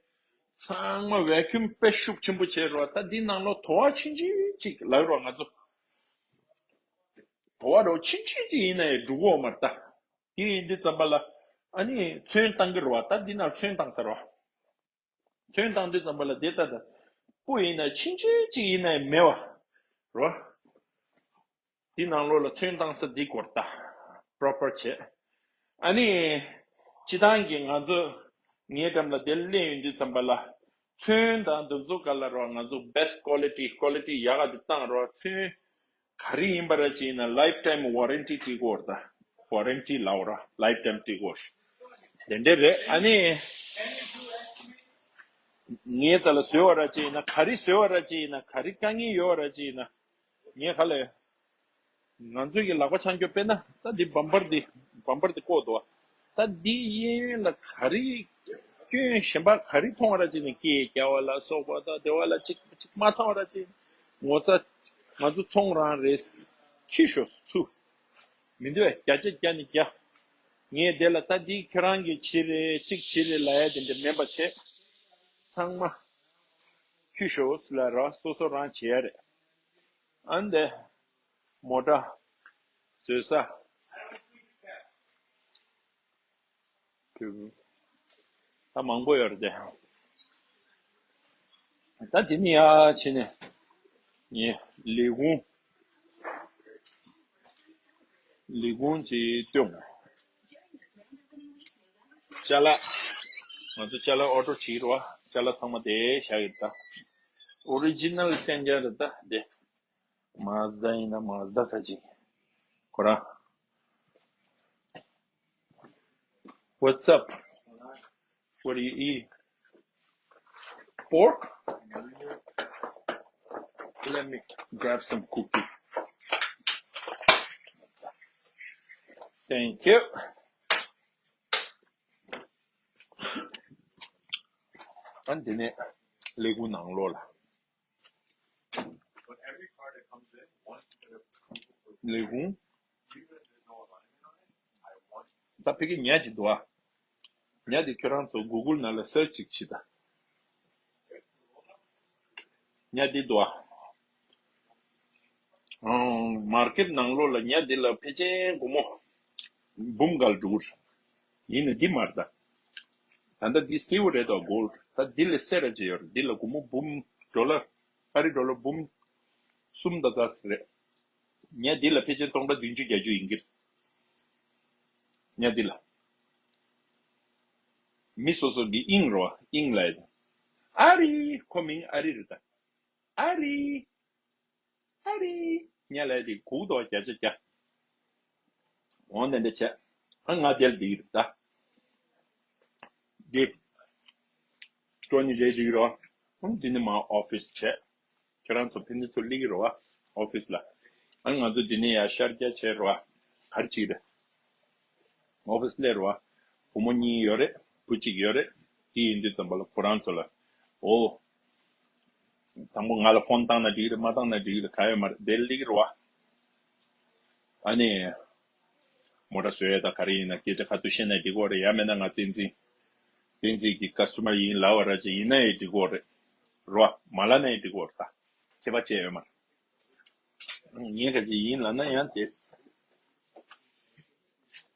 ཚང་མ་ཝེ་ཁྱུམ་དཔེ་ཤུགས་ཆེན་པོ་བྱས་རོ། ད་འདིའི་ནང་ལོགས་དོ་བ་ཆུང་ཆུང་ཅིག་ལབ་རོ། ང་ཚོ་དོ་བ་རོ་ཆུང་ཆུང་ཅིག་ཡིན་ན་ཡང་འགྲོ་གི་ཡོད་མ་རེད་ད། དེ་ཡིན་དུས་ཙམ་པ་ལ། ཨ་ནི་ཚོན་བཏང་གི་རེད་བ། ད་འདི་ནང་ཚོན་བཏང་ས་རེད་བ། ཚོན་བཏང་དུས་ཙམ་པ་ལ་དེ་ལྟ་ད། སྤུ་ཡིན་ན་ཆུང་ཆུང་ཅིག་ཡིན་ན་ཡང་མེད་པ་རོ། དེ་ནང་ལོགས་ལ་ཚོན་བཏང་ས་འདི་སྐོར་ད། པྲོ་པར་བྱས། ཨ་ནི། སྤྱི་བཏང་གི་ང་ཚོ་ངའི་འགྲམ་ལ་དེ་སླེབས་ཡོང་དུས་ཙམ་པ་ལ། ཚོན་དང་འདི་ཚོ་ག་ལ་རོ། ང་ཚོ་བེ་སི་ཊི་ཀོ་ལི་ཊི། ཀོ་ལི་ཊི་ཡག་ག་དེ་བཏང་རོ། ཚོན་ག་རེ་ཡིན་པ་ར་ཅིག་ཡིན་ན་ལའིཕ་ཊའིམ་ཝ་རན་ཊི་སྤྲད་དགོས་རེད་ད། ཝ་རན་ཊི་ལབ་ར། ལའིཕ་ཊའིམ་སྤྲད་དགོས། དེ་འདྲས་རེད། ཨ་ནི། ངའི་རྩ་ལ་བཟོས་པ་ར་ཅིག་ཡིན་ན། ག་རེ་བཟོས་པ་ར་ཅིག་ཡིན་ན། ག་རེ་དཀའ་ངལ་ཡོད་པ་ར་ཅིག་ཡིན་ན། ངས་ག་ལ། ང་ཚོས་ཀྱི་ལག་པ་འཆང་རྒྱུ་དཔེར་ན། ད་འདི་བམ་པར་འདི། བམ་པར་འདི་བཀོག་འདུག་ད་འདི་གཡས་གཡོན་ལ་ག་རེ། སྐྱོན་གཞན་པ་ག་རེ་མཐོང་བ་ར་ཅིག་ཡིན་ན། སྐད་རྒྱག་པ་ལ་སོགས་པ་དང་། དེ་བ་ལ་ཅིག་ཅིག་མ་ཚང་བ་ར་ཅིག་ངོ་ཚ། ང་ཚོ་ཚོང་རང་རེད། ཁྱི་ཤོག་ཚུ། མི་འདོད། བརྒྱ་ཆ་བརྒྱ་ནས་བརྒྱ། ངས་དེ་ལ་ད་འདི་ཁྱེད་རང་གི་ཆེད་རེད། གཅིག་ཆེད་རེད་ལབ་ཡ་དེ་འདྲ་མིན་པ་བྱས། ཚང་མ་ཁྱི་ཤོག་ལ་ར་སོ་སོ་རང་བྱེད་ཡ་རེད། ཨ་ནི་དེ་མོ་ཊ་བཟོ་ས། ད་མང་པོ་ཡོད་རེད་དེ། ད་དེ་ནས་ཡར་ཕྱིན་ནས་ངས་ལས་ཁུངས། ལས་ཁུངས་ཅིག་སྟོན། ཅ་ལག་ང་ཚོ་ཅ་ལག་ཨོ་ཌར་བྱེད་ཀྱི་རེད་བ། ཅ་ལག་ཚང་མ་དེ་བཞག་ཡོད་ད། ཨོ་རི་ཇི་ནལ་བསྟན་རྐྱང་རེད་ད་དེ། མཱ་ཛི་ད་ཡིན་ན་མཱ་ཛི་ད་ཁ་ཅིག་ཁོ་རང་། What's up? What do you eat? Pork? Let me grab some cookie. Thank you. ཨ་ནི་དེ་ནས་ལས་ཁུངས་ནང་ལོགས་ལ། ལས་ཁུངས། ད་ཕ་གི་ཉ་ཅིག་འདུག་ཨ། ཉ་དེ་ཁྱོད་རང་ཚོ་གུ་གུལ་ནང་ལ་སར་ཆི་ཅིག་བྱེད་ད། ཉ་དེ་འདུག་ཨ། ཨང་། མར་ཀེཊ་ནང་ལོགས་ལ་ཉ་དེ་ལ་ཕལ་ཆེར་སྒོར་མོ་འབུམ་འགའ་འགྲོ་གི་རེད། ཡིན་ན་འདི་མ་རེད་ད། ད་ལྟ་འདི་སེར་པོ་རེད་དོ། གོལ་ཌི། ད་འདི་ལས་སེར་ར་ཅིག་ཡོད་རེད། འདི་ལ་སྒོར་མོ་འབུམ། ཌོ་ལར། ཨ་རི་ཌོ་ལར་འབུམ་གསུམ་དང་ཙམ་ཞིག་རེད། ཉ་འདི་ལ་ཕལ་ཆེར་སྟོང་ཕྲག་བདུན་ཅུ་བརྒྱད་ཅུ་ཡིན་གྱི་རེད། ཉ་འདི་ལ། མི་སོ་སོ་གི་དབྱིངས་རོ། དབྱིངས་ལ་ཡོད། ཨ་རི། ཁོ་མིང་ཨ་རི་རེད་ད། ཨ་རི། ཨ་རི། ཉ་ལ་དེ་གུག་དོ་བརྒྱ་ཆ་བརྒྱ། འོ་དེ་འདྲ་བྱས། ཨ་ང་དེར་འདི་རེད་ད། འདི་ཀྲོ་ནི་རེད་འདི་རོ། ཨང་། འདི་ནི་མ་ཨོ་ཕིས་བྱས། ཁྱེད་རང་ཚོ་ཕན་ཚུན་ཚུར་སླེབས་ཀྱི་རེད་བ། ཨོ་ཕིས་ལ། ཨ་ང་ཚོ་འདི་ནས་ཡར་ཤར་རྒྱག་བྱས་རེད་བ། ག་རེ་བྱེད་ཀྱི་རེད། ཨོ་ཕིས་སླེབས་རེད་བ། བུ་མོ་གཉིས་ཡོད་རེད། བུ་གཅིག་ཡོད་རེད། དེ་ཡིན་དུས་ཙམ་པ་ལ་ཁོ་རང་ཚོ་ལ། འོ། དང་པོ་ང་ལ་ཕོན་བཏང་ན་འགྲིག་རེད། མ་བཏང་ན་འགྲིག་རེད། ག་ཡོད་མ་རེད། དེར་སླེབས་ཀྱི་རེད་བ། ཨ་ནི། མོ་ཊ་བཟོ་ཡས་དང་ག་རེ་ཡིན་ན་སྐད་ཆ་ཁ་ཐུག་བཤད་ན་འགྲིག་གི་རེད། ཡང་མིན་ན་ང་བསྟན་འཛིན། བསྟན་འཛིན་གྱི་ཀ་སི་ཊོ་མར་ཡིན་ལབ་པ་ར་ཅིག་ཡིན་ན་ཡང་འགྲིག་གི་རེད། རོ། མ་ལབ་ན་ཡང་འགྲིག་གི་རེད་ད། ཁྱད་པར་ཅི་ཡོད་མ་རེད། ངས་ག་ཅིག་ཡིན་ལབ་ན་ཡང་དེ།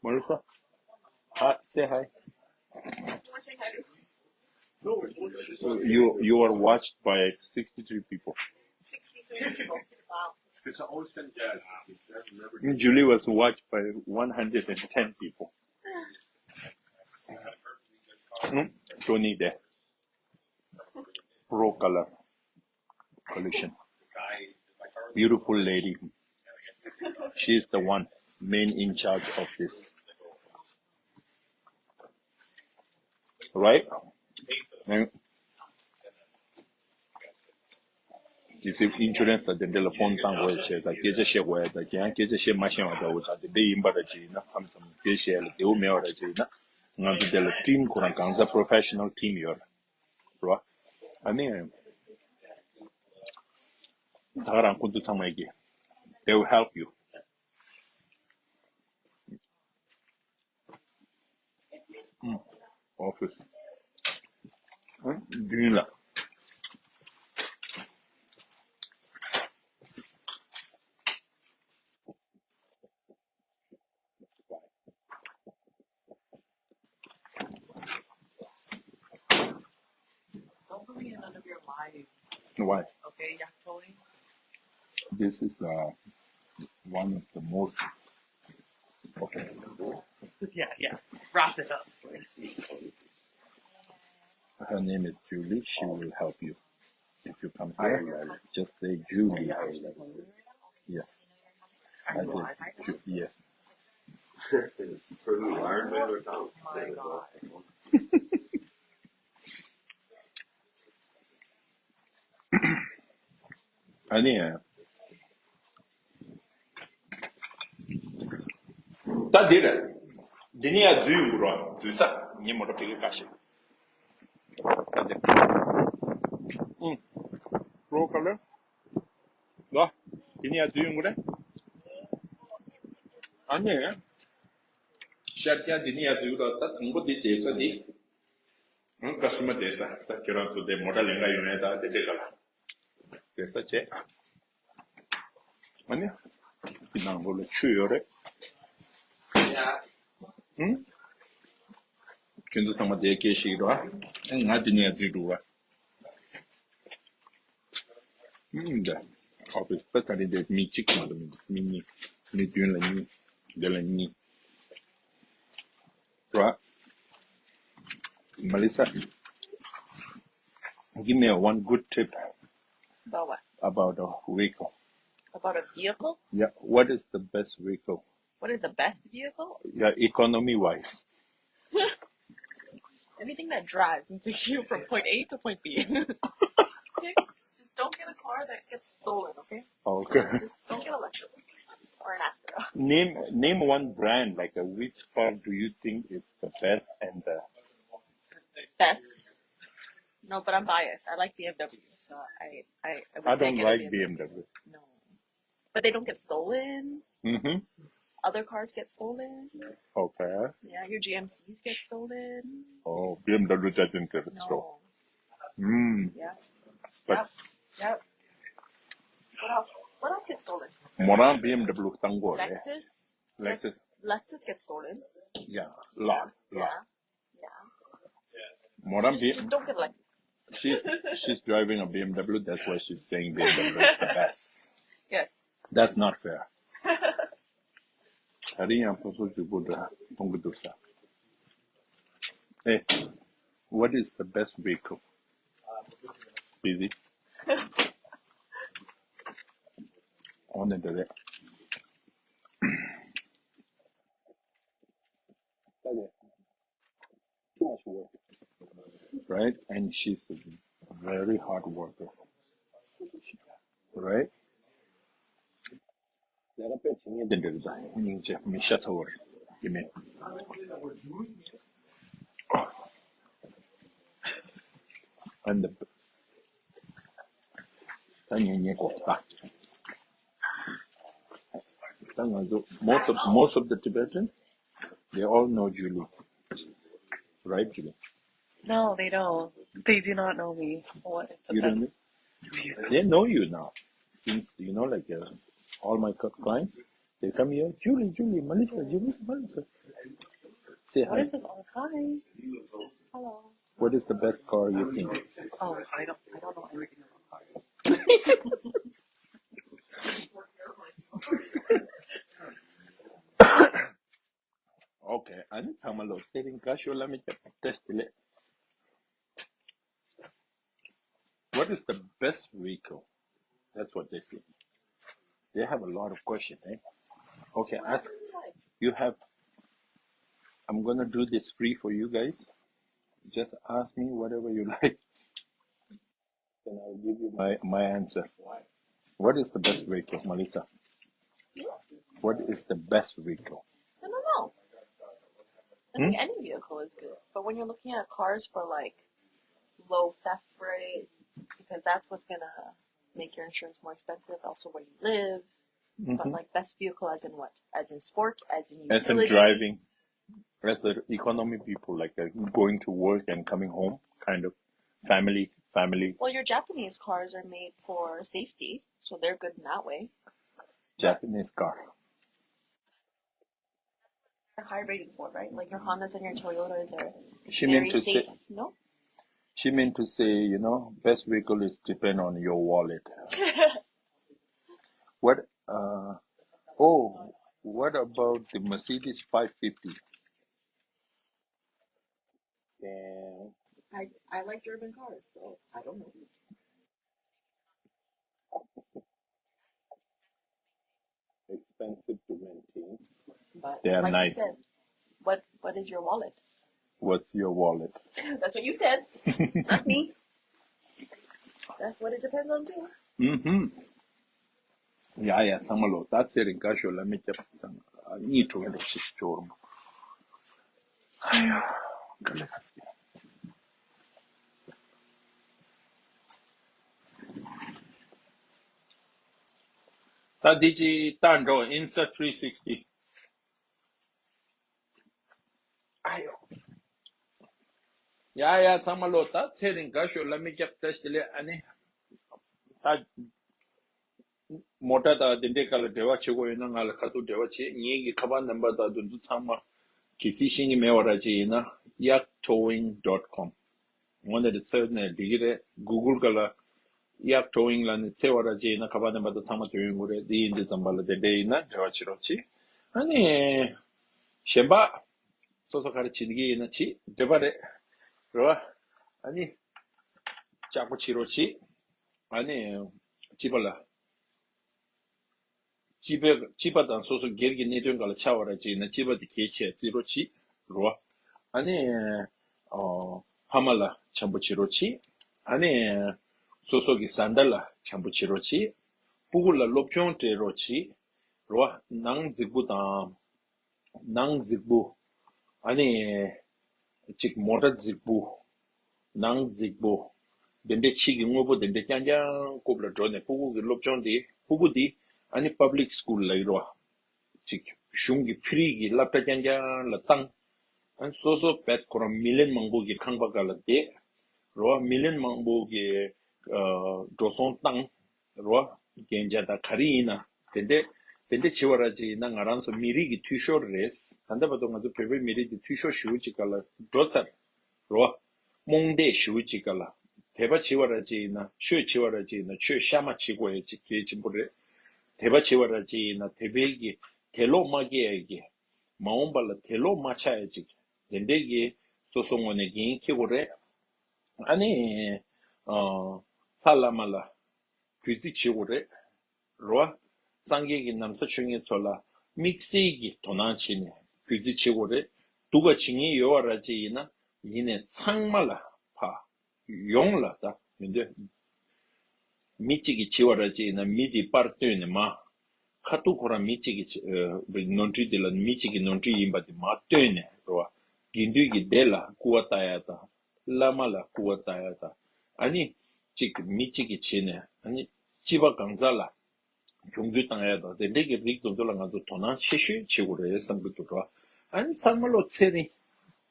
Marika, hi, say hi. You you are watched by sixty-three people. Sixty-three people. Wow. Julie was watched by one hundred and ten people. ཨུམ། ཅོ་ནི་དེ། Pro Color Collection. Beautiful lady. She is the one main in charge of this. Right? And you see, insurance དང་དེ་འདྲ་ལ་ཕོན་བཏང་དགོས་བྱས་དང་སྐད་ཆ་བཤད་དགོས་ཡ་དང་ཀྱང་སྐད་ཆ་བཤད་མ་ཤེས་པ་འདྲ་བོ་དང་དེ་འདྲ་ཡིན་པ་ར་ཅིག་ཡིན་ན་མཚམས་མཚམས་སྐད་བཤད་ལ་བདེ་བོ་མེད་པ་ར་ཅིག་ཡིན་ན་ང་ཚོ་དེ་ལ་team ཁོ་རང་གང་ཟག་professional team ཡོད་ར་ར། ཨ་ནི་ད་ག་རང་ཁོ་ཚོ་ཚང་མ་ཡི་གེ they will help you. ཨུམ། ཨོ་ཕི་སི། ཨུམ། མདུན་ལ། Don't put me in none of your lives. Why? Okay, yeah, totally. This is uh, one of the most. Okay. Yeah, yeah. Wrap it up. Her name is Julie. She will help you if you come here. Just say Julie. Yes. I said Ju- yes. For the environment or something. Oh my God. ཨ་ནི། ད་འདི་རེད། འདི་ནི་ཡང་འཛུལ་ཡོང་གི་རོ། འཛུལ་ས་ངའི་མོ་ཊ་ཕ་གིར་བཀག་ཤིག་ད་འདི། ཨུམ། པོ་རོ་ཀ་ལར། ལོ། འདི་ནི་ཡང་འཛུལ་ཡོང་གི་རེད། ཨ་ནི། ཤར་རྒྱག་འདི་ནི་ཡང་འཛུལ་རོ། ད་དང་པོ་འདི་བསྡད་ས་འདི། ཨང་ཀ་སུ་མ་བསྡད་ས། ད་ཁྱོད་རང་ཚོ་དེ་མོ་ཊ་ལེན་ག་ཡོང་ཡ་ད་དེ་འདྲས་ག་ལ། བསྡད་ས་བྱས། ཨ་ནི། འདི་ནང་ལོགས་ལ་ཆུ་ཡོད་རེད། ཨང་། ཁྱོད་ཚོ་ཚང་མ་དེ་སྐད་ཤིག་རོ། ཨ་ང་དེ་ནས་འཛུལ་འགྲོ་བ། ཨང་། འདི་ཨོ་ཕི་སི་ད་ད་རེས་དེ་མི་གཅིག་མ་གཏོགས་མི་འདུག་མི་གཉིས། མི་བདུན་ལ་གཉིས། དེ་ལ་གཉིས། རོ། Melissa, give me a one good tip. About what? About a vehicle. About a vehicle? Yeah, what is the best vehicle? What is the best vehicle? Yeah, economy wise. Anything that drives and takes you from point A to point B. Okay? Just don't get a car that gets stolen, okay? Okay. Just don't get a Lexus or an Acura. Name name one brand, like, uh, which car do you think is the best and the best? No, but I'm biased. I like B M W, so I I, I would I say don't get a like B M W. B M W. No, but they don't get stolen. Mm-hmm. Other cars get stolen. Okay. Yeah, your G M Cs get stolen. Oh, B M W doesn't get stolen. No. Mm. Yeah. But yep. Yep. What else? What else gets stolen? མོ་རང་B M W བཏང་གོ་རེད། Lexus. Lexus. Lexus gets stolen. Yeah, lot, yeah. Lot. Yeah. མོ་རང་Just, B- just don't get a Lexus. She's she's driving a B M W. That's why she's saying B M W is the best. Yes. That's not fair. ད་རིང་ཡང་ཕོ་སོ་ཅིག་པོ་འདྲ་མཐོང་གི་འདུག་ས། Hey, what is the best vehicle? Busy. On the direct. Too much work. Right? And she's a very hard worker. Right? ལས་ཀ་དཔེ་བྱེད་མཁན་དེ་འདྲ་རེད་ད། སྙིང་རྗེ་མི་ཤ་ཚ་བོ་རེད། ཡིན་མིན། And the ད་ངས་ངས་གོ་ད། ད་ང་ཚོ་most of most of the Tibetan, they all know Julie. Right, Julie? No, they don't. They do not know me. What is the You don't best? Know? They know you now. Since, you know, like, uh, all my cl- clients, they come here, "Julie, Julie, Melissa, Julie, Melissa." Say hi. What is this all? Hi. Hello. What is the best car you think? Oh, I don't, I don't know anything about cars. Okay, ཨ་ནི་ཚང་མ་ལོ་ཚེ་རིང་དགའ་ཤོག་ལ་མི་བརྒྱབ་བཀྲ་ཤིས་བདེ་ལེགས། It's the best vehicle. That's what they say. They have a lot of questions, eh? Okay, ask. You have. I'm gonna do this free for you guys. Just ask me whatever you like, and I'll give you my my answer. What is the best vehicle, Melissa? What is the best vehicle? I don't know. I think any vehicle is good, but when you're looking at cars for like low theft rate, because that's what's gonna make your insurance more expensive. Also, where you live, but like best vehicle as in what? As in sports, as in As in utility. Driving, as the economy people, like uh, going to work and coming home, kind of family, family Well, your Japanese cars are made for safety, so they're good in that way. Japanese car. They're high rated for, right? Like your Hondas and your Toyotas are She very meant to safe. say, No, she meant to say, you know, best vehicle is depend on your wallet. What? Uh, oh, what about the Mercedes five fifty? Damn. I I like German cars, so I don't know. Expensive to maintain. But They are like nice. You said, what what is your wallet? What's your wallet? That's what you said, not me. That's what it depends on too. Mm-hmm. ཡ་ཡ་ཚང་མ་ལོ། ད་ཚེ་རིང་དགའ་ཤོག་ལ་མི་སྐྱབས་དང་གཉིད་ཁྲོ་བའི་རོགས་ཤིག་ཅོར་མོ། ཨ་ཡ། དཀའ་ལས་ཁག་སོང་། ད་འདི་ཅི་ལྟ་འགྲོ། Insta three sixty. ཨ་ཡོ། ཡ་ཡ་ཚང་མ་ལོ། ད་ཚེ་རིང་དགའ་ཤོག་ལ་མི་སྐྱབས་བཀྲ་ཤིས་བདེ་ལེགས། ཨ་ནི་ད་མོ་ཊ་དང་དེ་འདྲའི་སྐབས་ལ་འབྲེལ་བ་བྱེད་དགོས་ཡོད་ན་ང་ལ་ཁ་ཐུག་འབྲེལ་བ་བྱེད། ངེད་ཀྱི་ཁ་པར་ནམ་བར་དང་དེ་ཚོ་ཚང་མ་གལ་སྲིད་ཤེས་ཀྱི་མེད་པ་ར་ཅིག་ཡིན་ན་ཡག་ཊོ་ཝིང་ཌོཊ་ཀོམ། དངོས་གནས་དེ་འཚོལ་ནས་འགྲིག་གི་རེད། གུ་གུལ་སྒང་ལ་ཡག་ཊོ་ཝིང་ལ་ནི་འཚོལ་བ་ར་ཅིག་ཡིན་ན་ཁ་པར་ནམ་བར་དང་ཚང་མ་ཐོན་ཡོང་གི་རེད། དེ་ཡིན་དུས་ཙམ་པ་ལ་དེ་འདྲ་ཡིན་ན་འབྲེལ་བ་བྱེད་རོགས་གྱིས། ཨ་ནི་གཞན་པ་སོ་སོ་ག་རེ་བྱེད་ཀྱི་ཡིན་ན་བྱེད་འདོད་པ་རེད། རེད་བ། ཨ་ནི་ལྕགས་པོ་བྱེད་རོགས་གྱིས། ཨ་ནི་སྤྱི་པ་ལ། སྤྱི་པའི་སྤྱི་པ་དང་སོ་སོ་སྒེར་གྱི་གནད་དོན་སྒང་ལ་ཆགས་པ་ར་ཅིག་ཡིན་ན་སྤྱི་པ་དེ་གལ་ཆེ་བརྩི་རོགས་གྱིས། རེད་བ། ཨ་ནི་ཨོ་ཕ་མ་ལ་བྱམས་པོ་བྱེད་རོགས་གྱིས། ཨ་ནི་སོ་སོ་གི་བཟའ་ཟླ་ལ་བྱམས་པོ་བྱེད་རོགས་གྱིས། སྤུ་གུ་ལ་སློབ་སྦྱོང་སྤྲད་རོགས་གྱིས། རེད་བ། ནང་རྫིག་པོ་དང་། ནང་རྫིག་པོ། ཨ་ནི་གཅིག་མོ་ཊ་རྫིག་པོ། ནང་རྫིག་པོ། དེ་འདྲའི་ཕྱི་གི་དངོས་པོ་དེ་འདྲའི་རྐྱང་རྐྱང་རྐུབ་ལ་འགྲོ་ནས་སྤུ་གུ་གི་སློབ་སྦྱོང་དེ་སྤུ་གུ་དེ་ཨ་ནི་པབ་ལིག་སི་ཀུལ་ལ་ཡོད་རེད་བ། གཅིག་གཞུང་གི་ཕི་རི་གི་སློབ་གྲྭ་རྐྱང་རྐྱང་ལ་བཏང་། ཨ་ནི་སོ་སོ་བེད་ཁོ་རང་མི་ལོན་མང་པོ་གི་ཁང་པ་སྒང་ལ་བསྡད། རེད་བ། མི་ལོན་མང་པོ་གི་ཨ་འགྲོ་སོང་བཏང་། རེད་བ། རྒྱན་ཆ་དང་ག་རེ་ཡིན་ན་དེ་འདྲས་དེ་འདྲས་བྱེད་པ་ར་ཅིག་ཡིན་ན་ང་རང་ཚོ་མི་རིགས་ཀྱི་འཐུས་ཤོར་རེད། ད་ལྟ་བར་དུ་ང་ཚོ་བོད་པའི་མི་རིགས་ཀྱི་འཐུས་ཤོར་ཞེ་པོ་ཅིག་སྒང་ལ་འགྲོ་ཚར། རེད་བ། རྨོངས་དད་ཞེ་པོ་ཅིག་སྒང་ལ། དད་པ་བྱེད་པ་ར་ཅིག་ཡིན་ན་ཆོས་བྱེད་པ་ར་ཅིག་ཡིན་ན་ཆོས་གཤའ་མ་བྱེད་དགོས་ཡ་ཅིག་གལ་ཆེན་པོ་རེད། དད་པ་བྱེད་པ་ར་ཅིག་ཡིན་ན་དད་པའི་གི་དད་ལོག་མ་སྐྱེ་ཡ་གི། མ་འོངས་པ་ལ་དད་ལོག་མ་ཆགས་ཡ་ཅིག་དེ་འདྲས་གི་སོ་སོ་ངོས་ནས་འགན་འཁྱེར་དགོས་རེད། ཨ་ནི། ཨ། ལྷ་བླ་མ་ལ་གུས་བརྩི་བྱེད་དགོས་རེད། རེད་བ། སངས་རྒྱས་ཀྱི་ན་བཟའ་མཆོད་མཁན་ཚོ་ལ་དམིགས་བསལ་གྱི་དོ་སྣང་བྱས་ནས་གུས་བརྩི་བྱེད་དགོས་རེད། སྡུག་ག་བྱེད་མཁན་ཡོད་པ་ར་ཅིག་ཡིན་ན་ཡིན་ནའི་ཚང་མ་ལ་ཕ། ཡོངས་ལ་ད་མི་འདོད། མི་གཅིག་གིས་བྱས་པ་ར་ཅིག་ཡིན་ན་མི་དེ་པར་བཏོན་ནས་མ། ཁ་ཐུག་ཁོ་རང་མི་གཅིག་གི་ཨ་ནོར་འཁྲུལ་དེ་ལ་མི་གཅིག་གི་ནོར་འཁྲུལ་ཡིན་པ་དེ་མ་བཏོན་ནས་རེད་བ། དགེ་འདུན་གྱི་སྡེ་ལ་སྐུར་བ་བཏང་ཡ་དང་། བླ་མ་ལ་སྐུར་བ་བཏང་ཡ་དང་། ཨ་ནི་གཅིག་མི་གཅིག་གིས་བྱས་ནས་ཨ་ནི་སྤྱི་པ་གང་ཟག་ལ་གྱོང་གུད་བཏང་ཡ་དང་དེ་འདྲའི་གི་རིགས་དེ་ཚོ་ལ་ང་ཚོ་དོ་སྣང་ཆེ་ཤོས་བྱེད་དགོས་རེད་བསམ་གྱི་འདུག་ར། ཨ་ནི་ཚང་མ་ལོ་ཚེ་རིང་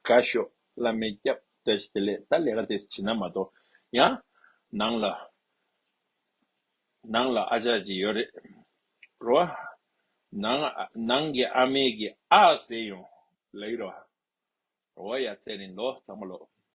དགའ་ཤོག་བླ་མའི་སྐྱབས་བཀྲ་ཤིས་བདེ་ལེགས། ད་ལས་ཀ་དེ་བྱེད་ན་མ་གཏོགས་ཡང་ནང་ལ་ནང་ལ་ཨ་ཅག་ཅིག་ཡོད་རེད། རོ། ནང་ནང་གི་ཨ་མས་གི་ཨ་ཟེར་ཡོང་ལེགས་རོ། རོ་ཡ་ཚེ་རིང་ལོ་ཚང་མ་ལོ།